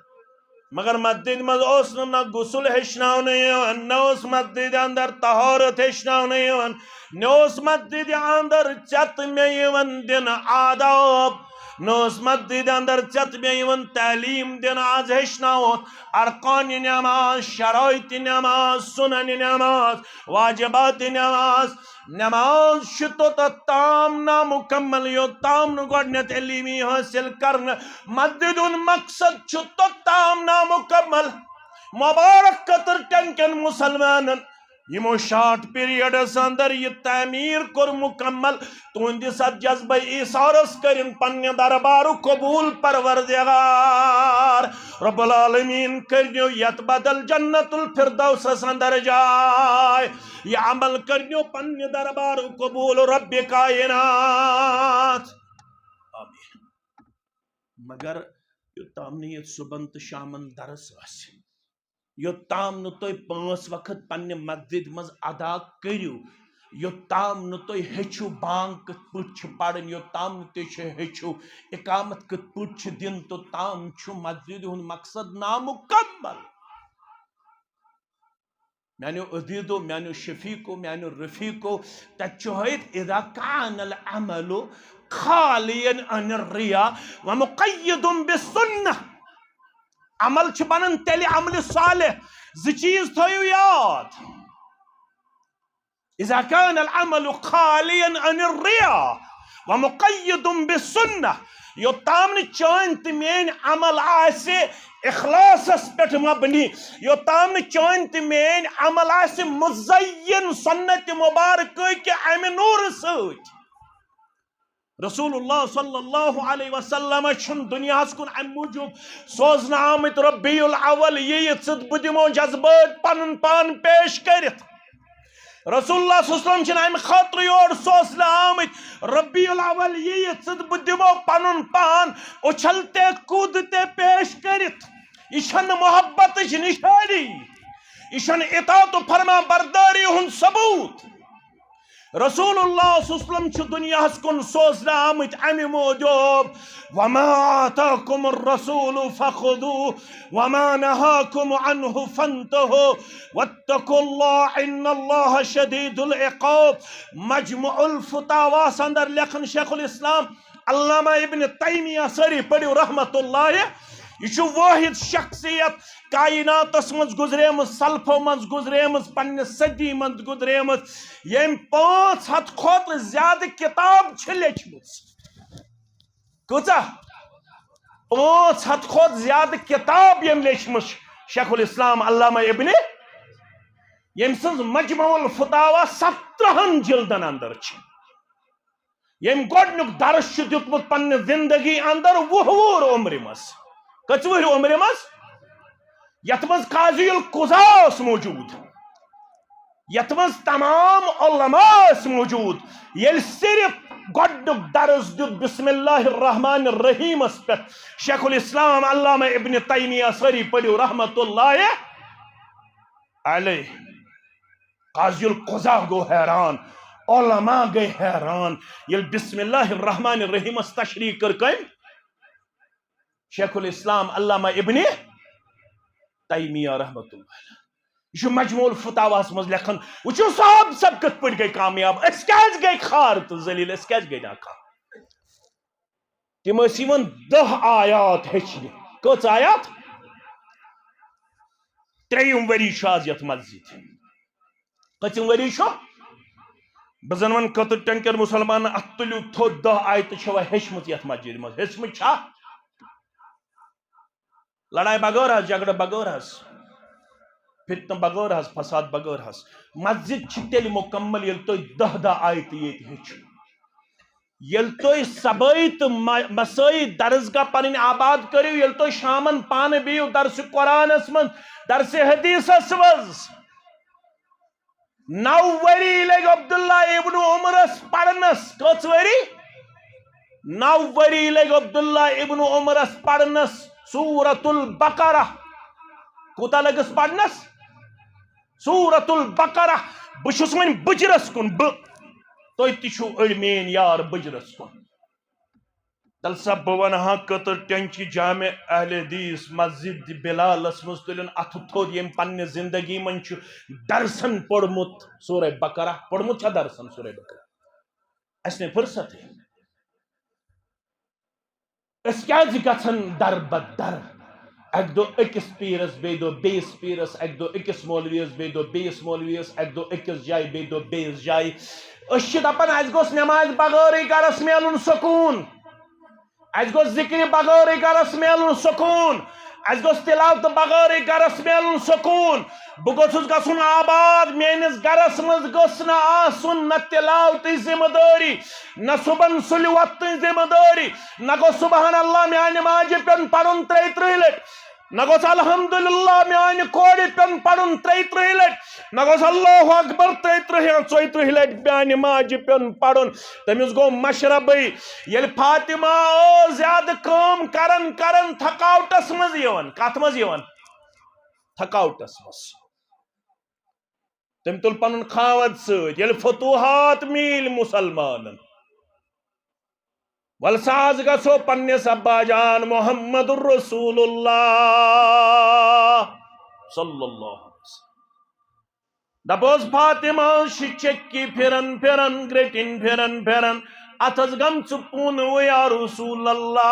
مگر مسجد منٛز اوس نہٕ نہ غسل ہیٚچھناونہٕ یِوان، نہ اوس مسجد اندر طہارت ہیٚچھناونہٕ یِوان، نہ اوس مسجد اندر ژےٚ تہٕ مےٚ یِوان دِنہٕ آداب، نہ اوس مسجد اندر ژےٚ تہٕ مےٚ یِوان تعلیٖم دِنہٕ۔ آز ہیٚچھناوو ارکانِ نماز، شرائطِ نماز، سننِ نماز، واجباتِ نماز۔ نماز چھِ توٚتتھ تام نامکمل، یوٚت تام نہٕ گۄڈٕنٮ۪تھ علم یی حٲصِل کرنہٕ۔ مسجد ہُنٛد مقصد چھُ توٚت تام نامکمل۔ مبارک کٔتٕر ٹٮ۪ن کٮ۪ن مسلمانن، یِمو شارٹ پیریڈس اندر یہِ تعمیٖر کوٚر مکمل۔ تُہنٛدِس اتھ جذبہ ایثارس کٔرِن پننہِ دربارُک قبول پروردگار۔ رب العالمین کٔرِنو یتھ بدل جنت الفردوسس اندر جاے۔ یہِ عمل کٔرِنو پننہِ دربارُک قبول رب کائنات۔ آمین۔ مگر یوٚتام نہٕ ییٚتہِ صُبحن تہٕ شامن درس آسہِ، یوٚتام نہٕ تُہۍ پانٛژھ وقت پننہِ مسجد منٛز ادا کٔرِو، یوٚتام نہٕ تُہۍ ہیٚچھِو بانگ کِتھ پٲٹھۍ چھِ پرٕنۍ، یوٚتام نہٕ تُہۍ چھِ ہیٚچھِو اقامت کِتھ پٲٹھۍ چھِ دِنۍ، توٚتام چھُ مسجد ہُنٛد مقصد نامُکمل۔ میانیو عزیزو، میانیو شفیقو، میانیو رفیقو، تتہِ چھُ ہٲیِتھ، اذا کان العمل خالیا عن الریا ومقید بالسنہ۔ عمل چھُ بنان تیٚلہِ عملِ صالح، زٕ چیٖز تھٲیِو یاد۔ اذا کان العمل خالیا عن الریا ومقید بالسنہ، یوٚتام نہٕ چٲنۍ تہٕ میٲنۍ عمل آسہِ اخلاصس پٮ۪ٹھ مبنی، یوٚتام نہٕ چٲنۍ تہٕ میٲنۍ عمل آسہِ مزین سنت مبارکہ کہِ امہِ نورٕ سۭتۍ۔ رسول اللہ صلی اللہ علیہ وسلم چھُنہٕ دُنیاہس کُن امہِ موٗجوٗب سوزنہٕ آمٕتۍ ربیع الاول یہِ یہِ ژٕ تہٕ بہٕ دِمو جذبٲتۍ پنُن پان پیش کٔرِتھ۔ رسول اللہ صلی اللہ علیہ وسلم چھِنہٕ امہِ خٲطرٕ یور سوزنہٕ آمٕتۍ ربیع الاول یہِ یہِ ژٕ تہٕ بہٕ دِمو پنُن پان اُچھلتے کودتے پیش کٔرِتھ۔ یہِ چھَنہٕ محبتٕچ نشٲنی، یہِ چھَنہٕ اطاعت و فرما برداری ہُنٛد ثبوت۔ رسول اللہ صلی اللہ علیہ وسلم چھِ دُنیاہَس کُن سوزنہٕ آمٕتۍ اَمہِ موٗجوٗب، وما آتاکم الرسول فخذوہ وما نہاکم عنہ فانتہوا واتقوا اللہ ان اللہ شدید العقاب۔ مجموع الفتاواہَس اندر لیکھان شیخ الاسلام علامہ ابن تیمیہ، سٲری پٔرِو رحمت اللہ، یہِ چھُ وٲحد شخصیت کائناتس منٛز گُزریمٕژ، سلفو منٛز گُزریمٕژ، پننہِ صدی منٛز گُزریمٕژ، ییٚمۍ پانٛژھ ہتھ کھۄتہٕ زیادٕ کتاب چھِ لیچھمٕژ۔ کۭژاہ؟ پانٛژھ ہتھ کھۄتہٕ زیادٕ کتاب ییٚمۍ لیچھمٕژ چھِ۔ شیخ الاسلام علامہ ابن، ییٚمۍ سٕنٛز مجموع الفتاوا سترہن جلدن اندر چھِ۔ ییٚمۍ گۄڈٕنیُک درس چھُ دیُتمُت پننہِ زندگی اندر وُہ وُہُر عمرِ منٛز۔ کٔژ وُہرِ عمرِ منٛز؟ یتھ منٛز قاضی القضاء اوس موجود۔ یتھ منٛز تمام علماء ٲسۍ موجود۔ ییٚلہِ صرف گۄڈنیُک درس دیُت بسم اللہ الرحمن الرحیمس پٮ۪ٹھ، شیخ الاسلام علامہ ابن تیمیہ، سٲری پٔرِو، رحمت اللہ علیہ۔ قاضی القضاء گوٚو حیران، علماء گٔے حیران۔ ییٚلہِ بسم اللہ الرحمن الرحیمس تشریح کٔر کٔمۍ؟ شیخ الاسلام علامہ ابن تیمیہ رحمۃ اللہ علیہ۔ یہِ چھُ مجموع الفتاواہس منٛز لیکھان۔ وٕچھِو صاحب، سب کِتھ پٲٹھۍ گٔے کامیاب، أسۍ کیازِ گٔے خوار تہٕ ذلیل، أسۍ کیازِ گٔے ناکام؟ تِم ٲسۍ یِوان دَہ آیات ہیٚچھنہِ۔ کٔژ آیات؟ ترٛیٚیِم ؤری چھُ آز یَتھ مسجد۔ کٔژِم ؤری چھُ؟ بہٕ زَن وَنہٕ کٔتٕر ٹٮ۪نٛکَر مُسلمانَن، اَتھ تُلِو تھوٚد، دَہ آیتہٕ چھَوا ہیٚچھمٕژ یَتھ مسجدِ منٛز؟ ہیٚچھمٕژ چھا؟ لڑایہِ بغٲر حظ، جھگڑٕ بغٲر حظ، فتنہٕ بغٲر حظ، فساد بغٲر حظ۔ مسجد چھِ تیٚلہِ مکمل، ییٚلہِ تُہۍ دَہ دَہ آیتہٕ ییٚتہِ ہیٚچھِو۔ ییٚلہِ تُہۍ صبٲیی تہٕ مہ-، مسٲیی درسگاہ پنٕنۍ آباد کٔرِو، ییٚلہِ تُہۍ شامن پانہٕ بِہِو درسِ قرآنس منٛز، درسِ حدیثس منٛز۔ نو ؤری لٔگۍ عبداللہ ابن عمرس پرنس۔ کٔژ ؤری؟ نو ؤری لٔگۍ عبداللہ ابن عمرس پرنس سورۃ البقرہ۔ کوٗتاہ لٔگِس پرنس؟ سورۃ البقرہ۔ بہٕ چھُس وۄنۍ بُجرس کُن، بہٕ، تُہۍ تہِ چھِو أڑۍ میٲنۍ یار بُجرس کُن۔ تیٚلہِ سا بہٕ وَنہٕ ہا کٔتٕر ٹٮ۪نٛچہِ جامع اہل حدیث مسجد بلالس منٛز تُلِن اَتھٕ تھوٚد، ییٚمۍ پننہِ زندگی منٛز چھُ درسن پوٚرمُت سورہ بقرہ۔ پوٚرمُت چھا درسن سورہ بقرہ؟ اَسہِ نے فرصتٕے۔ أسۍ کیازِ گژھن در بدر؟ اکہِ دۄہ أکِس پیٖرس، بیٚیہِ دۄہ بیٚیِس پیٖرس، اکہِ دۄہ أکِس مولویس، بیٚیہِ دۄہ بیٚیِس مولویس، اکہِ دۄہ أکِس جایہِ، بیٚیہِ دۄہ بیٚیِس جایہِ۔ أسۍ چھِ دپان، اسہِ گوٚژھ نمازِ بغٲرٕے گرس میلُن سکوٗن، اسہِ گوٚژھ ذکرِ بغٲرٕے گرس میلُن سکوٗن، اسہِ گوٚژھ تلاوتہٕ بغٲرٕے گرس میلُن سکوٗن۔ بہٕ گوٚژھُس گژھُن آباد، میٲنِس گرس منٛز گٔژھ نہٕ آسُن نہ تلاوتٕچ ذمہٕ دٲری، نہ صبحن سُلہِ وۄتھنٕچ ذمہٕ دٲری، نہ گوٚژھ سبحان اللہ میانہِ ماجہِ پیوٚن پرُن ترٛیہِ ترٕٛہہِ لٹہِ، نہ گوٚژھ الحمدللہ میانہِ کورِ پیوٚن پرُن ترٛیہِ ترٕٛہہِ لٹہِ، نہ گوٚژھ اللہ اکبر ترٛیہِ ترٕٛہہِ یا ژۄیہِ ترٕٛہہِ لٹہِ میانہِ ماجہِ پیوٚن پرُن۔ تٔمِس گوٚو مشربٕے۔ ییٚلہِ فاطمہ ٲس زیادٕ کٲم کران کران تھکاوٹس منٛز یِوان، کتھ منٛز یِوان؟ تھکاوٹس منٛز۔ تٔمۍ تُل پنُن خاوند سۭتۍ۔ ییٚلہِ فتوحات میٖلۍ مُسلمانن، ول سا آز گژھو پننِس ابا جان محمد رسول اللہ صلی اللہ علیہ وسلم۔ دپوس فاطمہ، شہِ چکی پھرن پھرن، گرٹِنۍ پھرن پھرن، اتھس گٔمژٕ پونہٕ وٕے یا رسول اللہ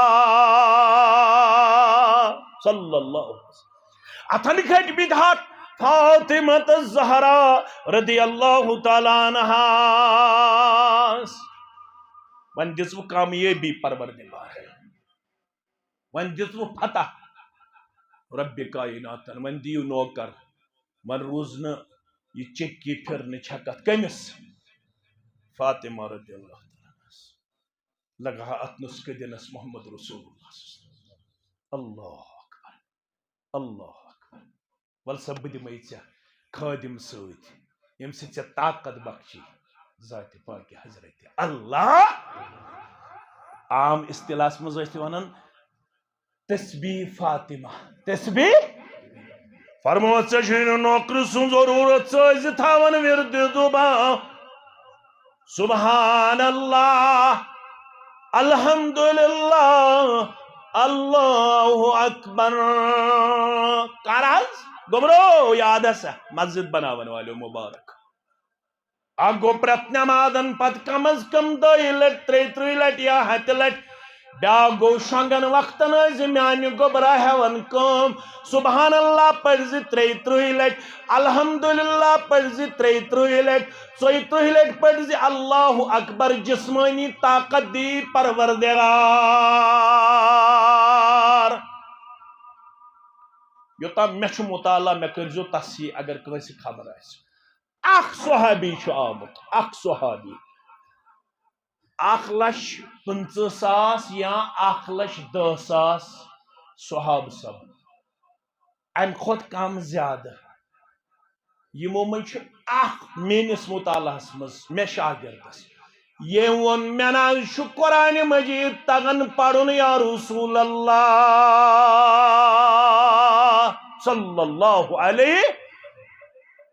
صلی اللہ علیہ وسلم۔ اتھن کھٔٹۍ مٕتۍ ہتھ فاطمہ الزہرا رضی اللہ تعالیٰ عنہاس۔ وۄنۍ دِژوٕ کامیٲبی پروردگار، وۄنۍ دِژوٕ فتح رب کائناتن، وۄنۍ دِیِو نوکر، وۄنۍ روٗز نہٕ یہِ چکی پھرنٕچ ہٮ۪کتھ کٔمِس؟ فاطمہ رضی اللہ تعالیٰ عنہس۔ لگہٕ ہا اتھ نسخہٕ دِنس محمد رسول اللہ صلی اللہ علیہ وسلم۔ اللہ اکبر، اللہ اکبر۔ ول سا بہٕ دِمے ژےٚ خٲدِم سۭتۍ، ییٚمہِ سۭتۍ ژےٚ طاقت بخشی ذاتِ پاکہِ حضرت اللہ۔ عام اصطلاحس منٛز ٲسۍ تہِ ونان تسبیح فاطمہ، تسبیح۔ فرموو، ژےٚ چھُے نہٕ نوکرٕ سُنٛد ضروٗرت، ژٕ ٲسۍ زِ تھاوان وِردِ زُبان۔ سبحان اللہ، الحمدللہ، اللہ اکبر۔ کر حظ؟ گوٚبرو، یاد ہسا، مسجد بناون والیو مبارک۔ اکھ گوٚو پرٛٮ۪تھ نمازن پتہٕ کم از کم دۄیہِ لٹہِ، ترٛیہِ ترٕٛہہِ لٹہِ یا ہتہِ لٹہِ۔ بیاکھ گوٚو شۄنٛگن وقتن ٲسۍ زِ میانہِ گوٚبرا ہٮ۪وان کٲم۔ سبحان اللہ پٔرۍ زِ ترٛیہِ ترٕٛہہِ لٹہِ، الحمدللہ پٔرۍ زِ ترٛیہِ ترٕٛہہِ لٹہِ، ژۄیہِ ترٕٛہہِ لٹہِ پٔرۍ زِ اللہ اکبر، جسمٲنی طاقت دی پروردگار۔ یوٚتام مےٚ چھُ مطالعہ، مےٚ کٔرۍزیو تصحیح اگر کٲنٛسہِ خبر آسہِ۔ اکھ صحابی چھُ آمُت، اکھ صحابی، اکھ لچھ پٕنٛژٕہ ساس یا اکھ لچھ دَہ ساس صحابہٕ سپُد، امہِ کھۄتہٕ کم زیادٕ۔ یِمو منٛز چھُ اکھ میٲنِس مطالعس منٛز، مےٚ شاگردس، ییٚمۍ ووٚن، "مےٚ نہ حظ چھُ قرآن مجید تگان پرُن یا رسول اللہ صلی اللہ علیہ۔"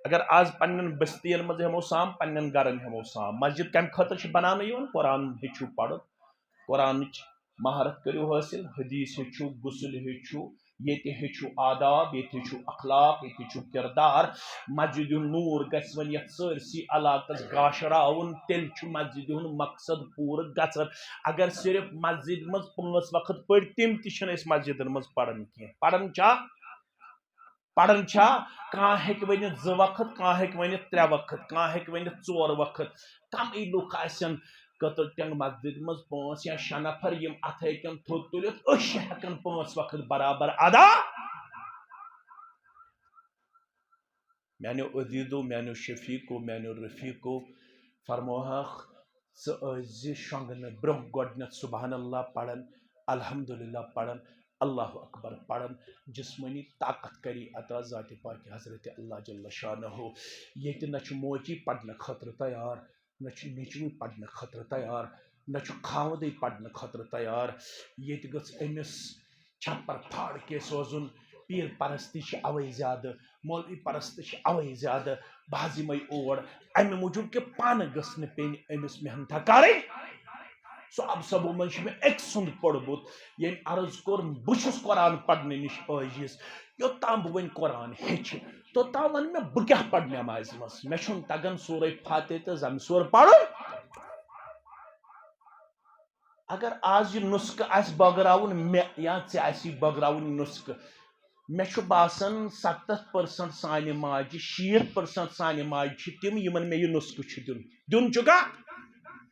اگر آز پننٮ۪ن بستین منٛز ہٮ۪مو سام، پننٮ۪ن گرن ہٮ۪مو سام، مسجد کمہِ خٲطرٕ چھِ بناونہٕ یِوان؟ قرآن ہیٚچھِو پرُن، قرآنٕچ مہارت کٔرِو حٲصِل، حدیث ہیٚچھِو، غسل ہیٚچھِو، ییٚتہِ ہیٚچھِو آداب، ییٚتہِ ہیٚچھِو اخلاق، ییٚتہِ ہیٚچھِو کردار۔ مسجد نور گژھِ وۄنۍ یتھ سٲرسٕے علاقس گاشراوُن، تیٚلہِ چھُ مسجد ہُنٛد مقصد پوٗرٕ گژھان۔ اگر صرف مسجد منٛز پانٛژھ وقت پٔرۍ، تِم تہِ چھِنہٕ أسۍ مسجدن منٛز پران کینٛہہ۔ پران چھا؟ پران چھا؟ کانٛہہ ہیٚکہِ ؤنِتھ زٕ وقت، کانٛہہ ہیٚکہِ ؤنِتھ ترٛےٚ وقت، کانٛہہ ہیٚکہِ ؤنِتھ ژور وقت۔ کمٕے لُکھ آسن کٔتٕر ٹینگ مسجد منٛز پانٛژھ یا شےٚ نفر، یِم اتھے کٮ۪ن تھوٚد تُلِتھ أسۍ چھِ ہٮ۪کان پانٛژھ وقت برابر ادا۔ میانیو عزیزو، میانیو شفیقو، میانیو رفیقو، فرموہکھ، ژٕ ٲسۍ زِ شۄنٛگنہٕ برٛونٛہہ گۄڈٕنٮ۪تھ سبحان اللہ پران، الحمدللہ پران، اللہ اکبر پران، جسمٲنی طاقت کری عطا ذات پاک حضرت اللہ جل شانہ۔ ییٚتہِ نہ چھُ موجی پرنہٕ خٲطرٕ تیار، نہ چھُ نیٚچوٕے پرنہٕ خٲطرٕ تیار، نہ چھُ خاوندٕے پرنہٕ خٲطرٕ تیار۔ ییٚتہِ گٔژھ أمِس چھپر پھاڑ کے سوزُن۔ پیٖر پرستی چھِ اوے زیادٕ، مولوی پرستی چھِ اوے زیادٕ۔ بہٕ حظ یِمے اور امہِ موٗجوٗب کہِ پانہٕ گٔژھ نہٕ پیٚنۍ أمِس محنتھا کرٕنۍ۔ سُہ اب سبو منٛز چھُ مےٚ أکۍ سُنٛد پوٚرمُت، ییٚمۍ عرض کوٚر، "بہٕ چھُس قرآن پرنہٕ نِش عٲجِز، یوٚتام بہٕ وۄنۍ قرآن ہیٚچھِ، توٚتام وَن مےٚ بہٕ کیٛاہ پرٕ نٮ۪مازِ منٛز، مےٚ چھُنہٕ تگان سورہ فاتحہ تہٕ زمہِ سور پرُن۔" اگر آز یہِ نُسخہٕ آسہِ بٲگراوُن مےٚ یا ژےٚ آسی بٲگراوُن یہِ نُسخہٕ، مےٚ چھُ باسان ستتھ percent سانہِ ماجہِ، شیٹھ percent سانہِ ماجہِ چھِ تِم، یِمن مےٚ یہِ نُسخہٕ چھُ دیُن۔ دیُن چھُکھا؟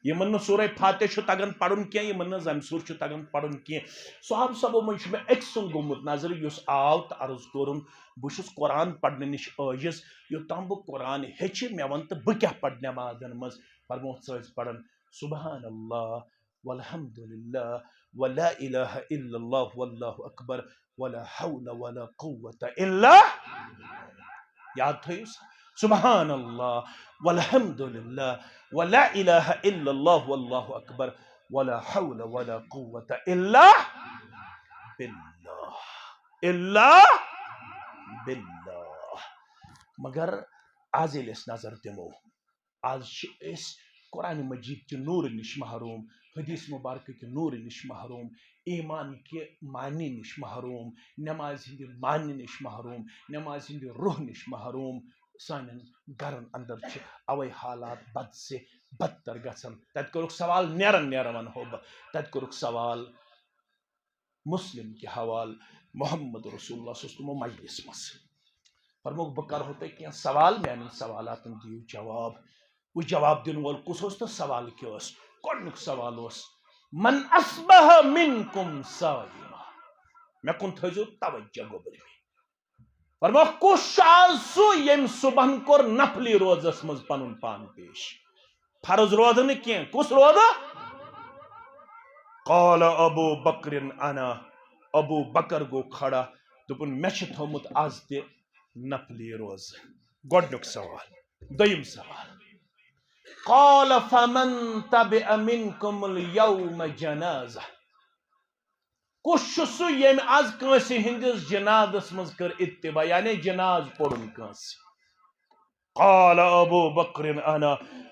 یِمن نہٕ سورہ فاتح چھُ تگان پرُن کینٛہہ، یِمن نہٕ زمہِ سور چھُ تگان پرُن کینٛہہ۔ صحابہٕ صٲبو منٛز چھُ مےٚ أکۍ سُنٛد گوٚمُت نظر، یُس آو تہٕ عرض کوٚرُن، "بہٕ چھُس قرآن پرنہٕ نِش عٲجِز، یوٚتام بہٕ قرآن ہیٚچھِ، مےٚ وَن تہٕ بہٕ کیٛاہ پرٕ نٮ۪مازن منٛز؟" فرمووُکھ، ژٕ ٲسۍ پران، "سبحان اللہ، والحمد للہ، ولا الہ الا اللہ، واللہ اکبر، ولا حول ولا قوت الا۔" یاد تھٲیِو سا، "سبحان اللہ، والحمد للہ، ولا الہ الا اللہ، واللہ اکبر، ولا حول ولا قوت الا باللہ، الا باللہ۔" مگر آز ییٚلہِ أسۍ نظر دِمو، آز چھِ أسۍ قرآن مجید چہِ نوٗرٕ نِش محروم، حدیث مبارکہٕ کہِ نوٗرٕ نِش محروم، ایمان کہِ معنی نِش محروم، نماز ہٕنٛدِ معنی نِش محروم، نماز ہٕنٛدِ روح نِش محروم۔ سانٮ۪ن گرن اندر چھِ اوے حالات بد سے بدتر گژھان۔ تتہِ کوٚرُکھ سوال، نیران نیران ونہو بہٕ، تتہِ کوٚرُکھ سوال مسلم کہِ حوالہٕ، محمد رسول اللہ صلی اللہ علیہ وسلم مجلس منٛز۔ فرمووُکھ، "بہٕ کرہو تۄہہِ کینٛہہ سوال، میانٮ۪ن سوالاتن دِیِو جواب۔" وۄنۍ جواب دِنہٕ وول کُس اوس تہٕ سوال کیٛاہ اوس؟ گۄڈٕنیُک سوال اوس، "من اصبح منکم صائما؟" مےٚ کُن تھٲیزیو توجہ گوٚبرۍ۔ فرمووُکھ، کُس چھُ آز سُہ ییٚمۍ صبحن کوٚر نفلی روزس منٛز پنُن پان پیش؟ فرض روزٕ نہٕ کینٛہہ، کُس روزٕ؟ قال ابو بکر انا، ابو بکر گوٚو کھڑا، دوٚپُن، مےٚ چھُ تھوٚومُت آز تہِ نفلی روزٕ۔ گۄڈٕنیُک سوال۔ دوٚیِم سوال۔ قال فمن تبع منکم الیوم جنازہ؟ کُس چھُ سُہ ییٚمۍ آز کٲنٛسہِ ہٕنٛدِس جنازس منٛز کٔر اتباع، یعنی جناز پوٚرُن کٲنٛسہِ؟ قال ابو بکر انا،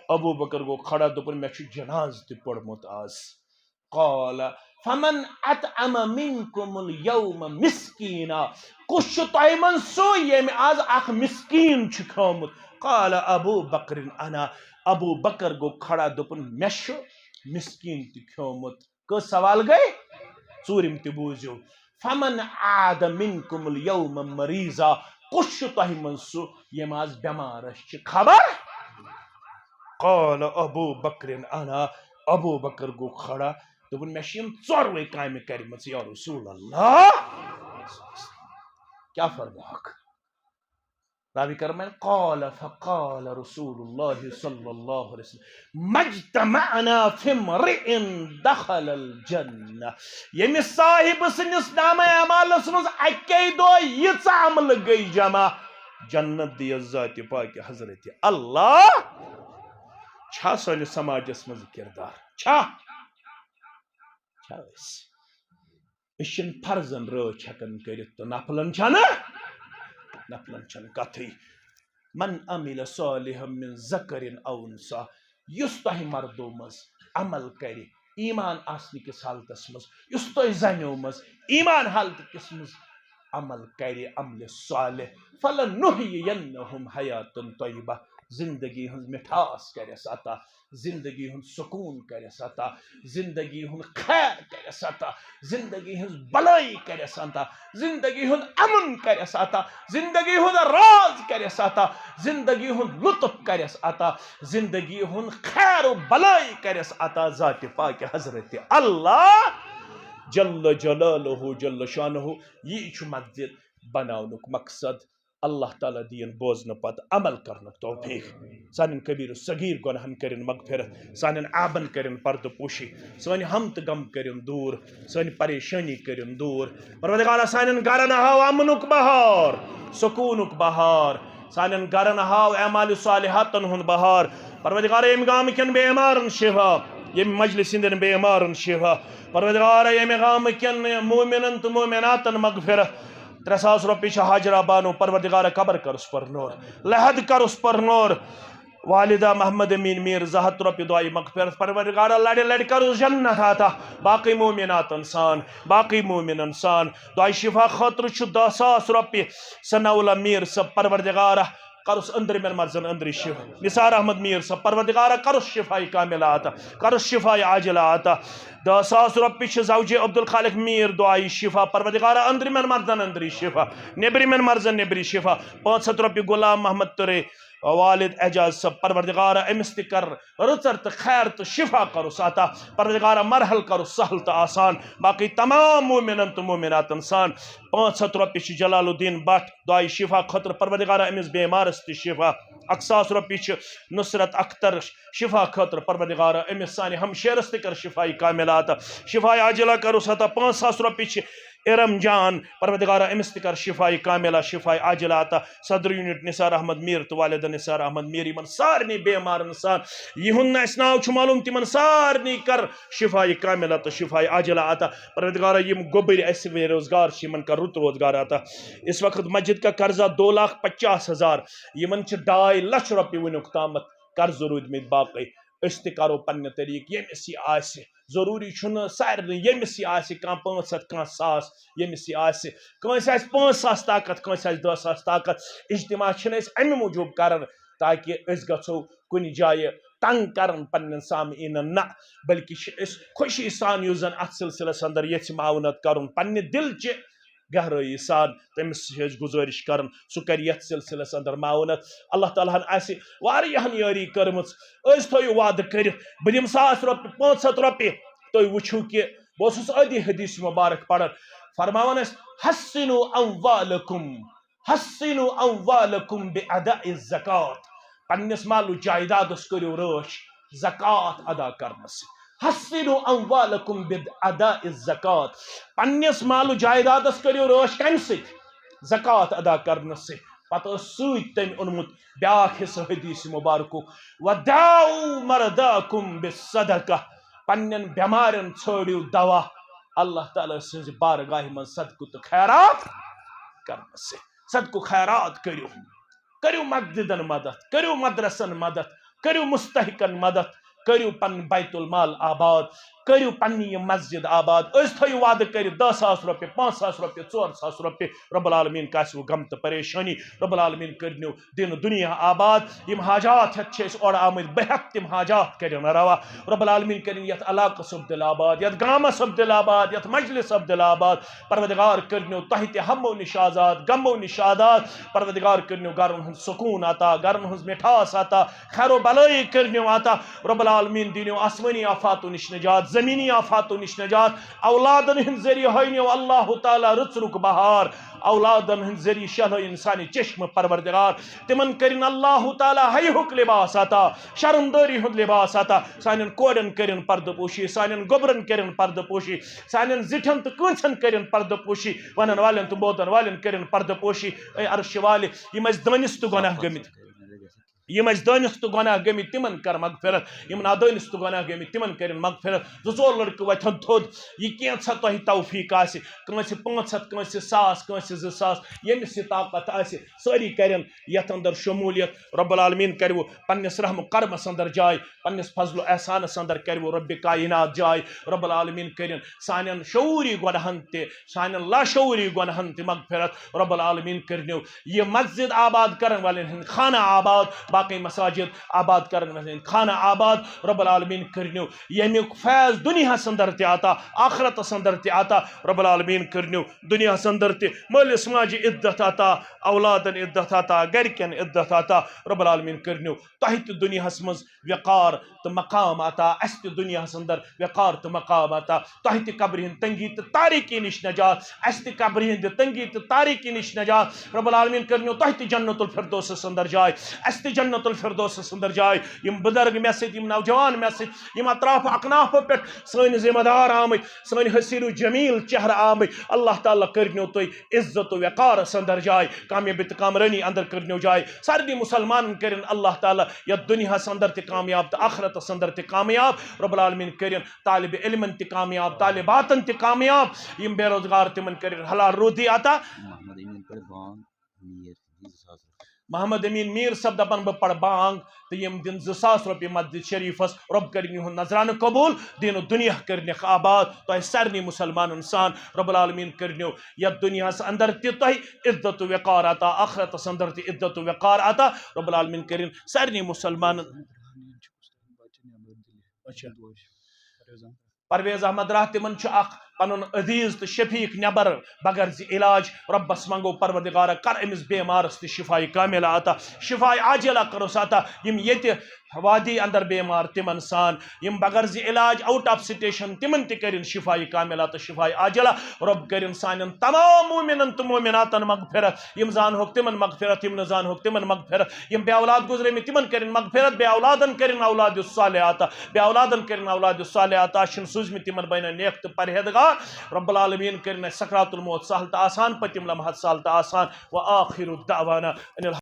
ابو بکر گوٚو کھڑا، دوٚپُن، مےٚ چھُ جناز تہِ پوٚرمُت آز۔ قال فمن اطعم منکم الیوم مسکینا؟ کُس چھُ تۄہہِ منٛز سُہ ییٚمۍ آز اکھ مسکین چھُ کھیومُت؟ قال ابو بکر انا، ابو بکر گوٚو کھڑا، دوٚپُن، مےٚ چھُ مسکین تہِ کھیومُت۔ کٔژ سوال گٔے؟ ژوٗرِم تہِ بوٗزِو۔ فمن عاد منکم الیوم مریضا، کُس چھُ تۄہہِ منٛز سُہ ییٚمۍ آز بٮ۪مارس چھِ خبر؟ قال ابو بکر انا، ابو بکر گوٚو کھڑا، دوٚپُن، مےٚ چھِ یِم ژوروے کامہِ کَرِمَژٕ یا رسول اللہ۔ کیٛاہ فرموہکھ؟ راوی کرمن قال فقال رسول اللہ صلی اللہ علیہ وسلم، مجتمعنا فی امرئ دخل الجنہ۔ ییٚمہِ صاحب سٕنٛدِس نامہ اعمالس منٛز اَکے دۄہ ییٖژاہ عملہٕ گٔے جمع، جنت دِیَس ذاتِ پاکہِ حضرتِ اللہ۔ چھا سٲنِس سماجس منٛز یہِ کردار؟ چھا؟ چھا أسۍ؟ أسۍ چھِنہٕ فرضن رٲچھ ہٮ۪کان کٔرِتھ تہٕ نفلن چھَنہٕ، نفلن چھَنہٕ کتھٕے۔ من عمل صالحا من ذکر او انثی، یُس تۄہہِ مردو منٛز عمل کرِ، ایمان آسنہٕ کِس حالتس منٛز، یُس تۄہہِ زنیو منٛز ایمان حالتہٕ کِس منٛز عمل کرِ، عملِ صالح، فلنحیینہم حیاتا طیبہ، زندگی ہٕنٛز مِٹھاس کرٮ۪س عطا، زندگی ہُنٛد سکوٗن کرٮ۪س عطا، زندگی ہُنٛد خیر کرٮ۪س عطا، زندگی ہٕنٛز بلٲیی کرٮ۪س عطا، زندگی ہُنٛد امن کرٮ۪س عطا، زندگی ہُنٛد راز کرٮ۪س عطا، زندگی ہُنٛد لطف کرٮ۪س عطا، زندگی ہُنٛد خیر و بلٲیی کرٮ۪س عطا ذاتِ پاکہِ حضرتِ اللہ جل جلالہ جل شانہ۔ یی چھُ مسجد بناونُک مقصد۔ اللہ تعالیٰ دِیِن بوزنہٕ پتہٕ عمل کرنُک توفیق۔ سانٮ۪ن کبیر و صغیر گۄناہن کٔرِن مغفرت، سانٮ۪ن عیبن کٔرِن پردٕ پوشی، سٲنۍ ہم تہٕ غم کٔرِن دوٗر، سٲنۍ پریشٲنی کٔرِن دوٗر۔ پروردگارا، سانٮ۪ن گرن ہاو امنُک بہار، سکوٗنُک بہار، سانٮ۪ن گرن ہاو اعمال صالحاتن ہُنٛد بہار۔ پروردگارا، ییٚمہِ گامہٕ کٮ۪ن بیمارن شفا، ییٚمہِ مجلس ہٕنٛدٮ۪ن بیمارن شفا۔ پروردگارا، ییٚمہِ گامہٕ کٮ۪ن مومنن تہٕ مومناتن مغفرت۔ ترٛےٚ ساس رۄپیہِ چھِ حاجرہ بانو، پروردگارا قبر کرُس پرنور، لحد کرُس پرنور۔ والدہ محمد امین میر زٕ ہتھ رۄپیہِ دعایہِ مغفرت، پروردگارا لڑِ لڑِ کرُس جنت عطا، باقٕے مومناتن سان، باقٕے مومنن سان۔ دعایہِ شفا خٲطرٕ چھُ دَہ ساس رۄپیہِ ثناء اللہ میر صٲب، پروردگارا کرُس أنٛدرِمٮ۪ن مرضن أنٛدری شفا۔ نثار احمد میر صٲب، پروردگارا کرُس شفاء کاملہ عطا، کرُس شفاء عاجلہ عطا۔ دَہ ساس رۄپیہِ چھِ زوجہِ عبدالخالق میر دعایہِ شفا، پروردگارا أنٛدرِمٮ۪ن مرضن أنٛدری شفا، نیٚبرِمٮ۪ن مرضن نیٚبری شفا۔ پانٛژھ ہتھ رۄپیہِ غلام محمد ترے والد اعجاز صٲب، پروردگارا أمِس تہِ کر رٕژر تہٕ خیر تہٕ شفا کرُس عطا، پروردگارا مرحل کرُس سہل تہٕ آسان۔ باقٕے تمام مومنن تہٕ مومناتن سان۔ پانٛژھ ہتھ رۄپیہِ چھِ جلال الدین بٹ دعایہِ شفا خٲطرٕ، پروردگارا أمِس بیمارس تہِ شفا۔ اکھ ساس رۄپیہِ چھِ نصرت اختر شفا خٲطرٕ، پروردگارا أمِس سانہِ ہمشیرس تہِ کر شفاء کاملہ عطا، شفاء عاجلہ کرُس عطا۔ پانٛژھ ساس رۄپیہِ چھِ ارم جان، پروردگارا أمِس تہِ کر شفاء کاملہ، شفاء عاجلہ عطا۔ صدر یونٹ نثار احمد میر تہٕ والدہ نثار احمد میر، یِمن سارنٕے بیمارن سان، یِہُنٛد نہٕ اَسہِ ناو چھُ معلوم، تِمن سارنٕے کر شفاء کاملہ تہٕ شفاء عاجلہ عطا۔ پروردگارا، یِم گوٚبٕرۍ اَسہِ بے روزگار چھِ، یِمن کر رُت روزگار عطا۔ اس وقت مسجد کا قرضہ دو لاکھ پچاس ہزار، یِمن چھِ ڈاے لچھ رۄپیہِ وٕنیُک تامتھ قرضہٕ روٗدمٕتۍ باقٕے۔ أسۍ تہِ کرو پننہِ طریٖقہٕ، ییٚمِس یہِ آسہِ۔ ضروٗری چھُنہٕ سارنٕے، ییٚمِس یہِ آسہِ، کانٛہہ پانٛژھ ہتھ، کانٛہہ ساس، ییٚمِس یہِ آسہِ۔ کٲنٛسہِ آسہِ پانٛژھ ساس طاقت، کٲنٛسہِ آسہِ دَہ ساس طاقت۔ اجتماع چھِنہٕ أسۍ اَمہِ موٗجوٗب کران تاکہِ أسۍ گژھو کُنہِ جایہِ تنگ کرن پننٮ۪ن سامعیٖنن، نہ، بلکہِ چھِ أسۍ خوشی سان یُس زن اتھ سلسلس اندر یژھِ معاونت کرُن، پننہِ دلچہِ گہرٲیی سان تٔمِس چھِ أسۍ گُزٲرِش کران، سُہ کرِ یتھ سلسلس اندر معاونت۔ اللہ تعالیٰ ہن آسہِ واریاہن یٲری کٔرمٕژ۔ أسۍ تھٲیِو وعدٕ کٔرِتھ، بہٕ دِمہٕ ساس رۄپیہِ، پانٛژھ ہتھ رۄپیہِ۔ تُہۍ وٕچھِو کہِ بہٕ اوسُس أدی حدیث مبارک پران، فرماوان ٲسۍ، "حصنوا اموالکم، حصنوا اموالکم باداء الزکات"۔ پننِس مال و جائیدادس کٔرِو رٲچھ زکات ادا کرنس سۭتۍ۔ "حصنوا اموالکم باداء الزکات"۔ پننِس مال و جائیدادس کٔرِو رٲچھ کمہِ سۭتۍ؟ زکات ادا کرنس سۭتۍ۔ پتہٕ اوس سۭتۍ تٔمۍ اوٚنمُت بیاکھ حصہٕ حدیث مبارکُک، "وداووا مرداکم بالصدقہ"۔ پننٮ۪ن بٮ۪مارٮ۪ن ژھٲنٛڈِو دوا اللہ تعالیٰ سٕنٛزِ بارگاہہِ منٛز صدقہٕ تہٕ خیرات کرنس سۭتۍ۔ صدقہٕ خیرات کٔرِو، کٔرِو مسجدن مدد، کٔرِو مدرسن مدد، کٔرِو مستحقن مدد، کٔرِو پنُن بیت المال آباد، کٔرِو پننہِ یہِ مسجد آباد۔ أسۍ تھٲیِو وعدٕ کٔرِتھ دَہ ساس رۄپیہِ، پانٛژھ ساس رۄپیہِ، ژور ساس رۄپیہِ۔ رب العالمین کاسہِ وٕ غم تہٕ پریشٲنی۔ رب العالمین کٔرِنو دِن دُنیا آباد۔ یِم حاجات ہٮ۪تھ چھِ أسۍ اورٕ آمٕتۍ، بہٕ ہٮ۪کہٕ تِم حاجات کٔرِنۍ روا۔ رب العالمین کٔرِنۍ یَتھ علاقس سُبدِل آباد، یَتھ گامس سُبدِل آباد، یَتھ مجلس سُبدِل آباد۔ پروردگار کٔرِنو تۄہہِ تہِ ہمو نِش آزاد، غمو نِش آزاد۔ پروردگار کٔرِنو گرن ہُنٛد سکوٗن عطا، گرن ہٕنٛز مِٹھاس عطا، خیر و بلٲیی کٔرِنو عطا۔ رب العالمین دِنو آسمٲنی آفاتو نِش نجات، زمینی آفاتو نِش نجات۔ اولادن ہٕنٛدۍ ذٔریعہٕ ہٲینیو اللہ تعالیٰ رٕژرُک بہار۔ اولادن ہٕنٛدۍ ذٔریعہٕ شہلٲیِن سانہِ چشمہٕ پروردگار۔ تِمن کٔرِن اللہ تعالیٰ حیہُک لباس عطا، شرمدٲری ہُنٛد لباس عطا۔ سانٮ۪ن کورٮ۪ن کٔرِن پردٕ پوشی، سانٮ۪ن گوٚبرن کٔرِن پردٕ پوشی، سانٮ۪ن زِٹھٮ۪ن تہٕ کٲنٛژن کٔرِن پردٕ پوشی، ونن والٮ۪ن تہٕ بوزن والٮ۪ن کٔرِن پردٕ پوشی۔ اے عرشہِ والہِ، یِم اَسہِ دٲنِس تہٕ گۄناہ گٔمٕتۍ، یِم اَسہِ دٲنِس تہٕ گۄناہ گٔمٕتۍ، تِمن کر مغفرت۔ یِم نادٲنِس تہٕ گۄناہ گٔمٕتۍ، تِمن کٔرِن مغفرت۔ زٕ ژور لڑکہٕ وۄتھن تھوٚد۔ یہِ کینٛژھا تۄہہِ توفیق آسہِ، کٲنٛسہِ پانٛژھ ہتھ، کٲنٛسہِ ساس، کٲنٛسہِ زٕ ساس، ییٚمِس یہِ طاقت آسہِ، سٲری کَرن یَتھ اندر شموٗلیت۔ رب العالمین کَرِوٕ پننِس رحم و کرمس اندر جاے، پننِس فضل و احسانس اندر کَرِوٕ رب کائنات جاے۔ رب العالمین کٔرِن سانٮ۪ن شعوٗری گۄناہن تہِ، سانٮ۪ن لاشعوٗری گۄناہن تہِ مغفرت۔ رب العالمین کٔرِنو یہِ مسجد آباد کرن والٮ۪ن ہٕنٛدۍ خانہ آباد، باقٕے مساجد آباد کرن والٮ۪ن ہٕنٛدۍ خانہ آباد۔ رب العالمین کٔرِنو ییٚمیُک فیض دُنیاہس اندر تہِ عطا، آخرتس اندر تہِ عطا۔ رب العالمین کٔرِنو دُنیاہس اندر تہِ مٲلِس ماجہِ عزت عطا، اولادن عزت عطا، گرِکٮ۪ن عزت عطا۔ رب العالمین کٔرِنو تۄہہِ تہِ دُنیاہس منٛز وقار تہٕ مقام عطا، اسہِ تہِ دُنیاہس اندر وقار تہٕ مقام عطا۔ تۄہہِ تہِ قبرِ ہٕنٛدِ تنگی تہٕ تاریکی نِش نجات، اسہِ تہِ قبرِ ہٕنٛدِ تنگی تہٕ تاریکی نِش نجات۔ رب العالمین کٔرِنو تۄہہِ تہِ جنت الفردوسس اندر جاے، اسہِ تہِ جنت الفردوسس اندر جاے۔ یِم بُزرگ مےٚ سۭتۍ، یِم نوجوان مےٚ سۭتۍ، یِم اطراف اکنافو پٮ۪ٹھ سٲنۍ ذمہ دار آمٕتۍ، سٲنۍ حسین و جمیل چہرٕ آمٕتۍ، اللہ تعالیٰ کٔرِنو تُہۍ عزت و وقارس اندر جاے، کامیابی تہٕ کامرٲنی اندر کٔرِنو جاے۔ سارنٕے مسلمانن کٔرِن اللہ تعالیٰ یتھ دُنیاہس اندر تہِ کامیاب تہٕ آخرتس اندر تہِ کامیاب۔ رب العالمین کٔرِن طالب علمن تہِ کامیاب، طالباتن تہِ کامیاب، یِم بے روزگار تِمن کٔرِن حلال روزی عطا۔ محمد امین پڑھ بانگ میر، دِ زٕ ساس رۄپیہِ۔ محمد امین میر صٲب دپان بہٕ پرٕ بانگ تہٕ یِم دِن زٕ ساس رۄپیہِ مسجد شریفس۔ رۄب کٔرِن یِہُنٛد نذرانہٕ قبوٗل، دیٖن و دُنیا کٔرِنَکھ آباد۔ تۄہہِ سارنٕے مسلمانن سان رب العالمین کٔرِنو یتھ دُنیاہس اندر تہِ تۄہہِ عزت و وقار عطا، آخرتس اندر تہِ عزت و وقار عطا۔ رب العالمین کٔرِن سارنٕے مسلمانن۔ اچھا۔ پرویز احمد راہ تِمن چھُ اکھ پنُن عزیز تہٕ شفیق نٮ۪بر بغرض علاج۔ رۄبس منٛگو پروردگارا کر أمِس بیمارس تہِ شفاء کاملہ عطا، شفاء عاجلہ کرُس عطا۔ یِم ییٚتہِ وادی اندر بیمار تِمن سان، یِم بغرض علاج out of station تِمن تہِ کٔرِن شفاء کاملہ تہٕ شفاء عاجلہ۔ رۄب کٔرِن سانٮ۪ن تمام مومنن تہٕ مومناتن مغفرت۔ یِم زانہوکھ تِمن مغفرت، یِم نہٕ زانہوکھ تِمن مغفرت۔ یِم بے اولاد گُزریمٕتۍ تِمن کٔرِن مغفرت، بے اولادن کٔرِن اولاد صالح عطا، بے اولادن کٔرِن اولاد صالح عطا۔ چھِن سوٗزمٕتۍ تِمن بنن نیک تہٕ پرہیزگار۔ رب العالمین کٔرِن اَسہِ سکرات الموت سہل تہٕ آسان، پٔتِم لمحات سہل تہٕ آسان۔ وآخر دعوانا ان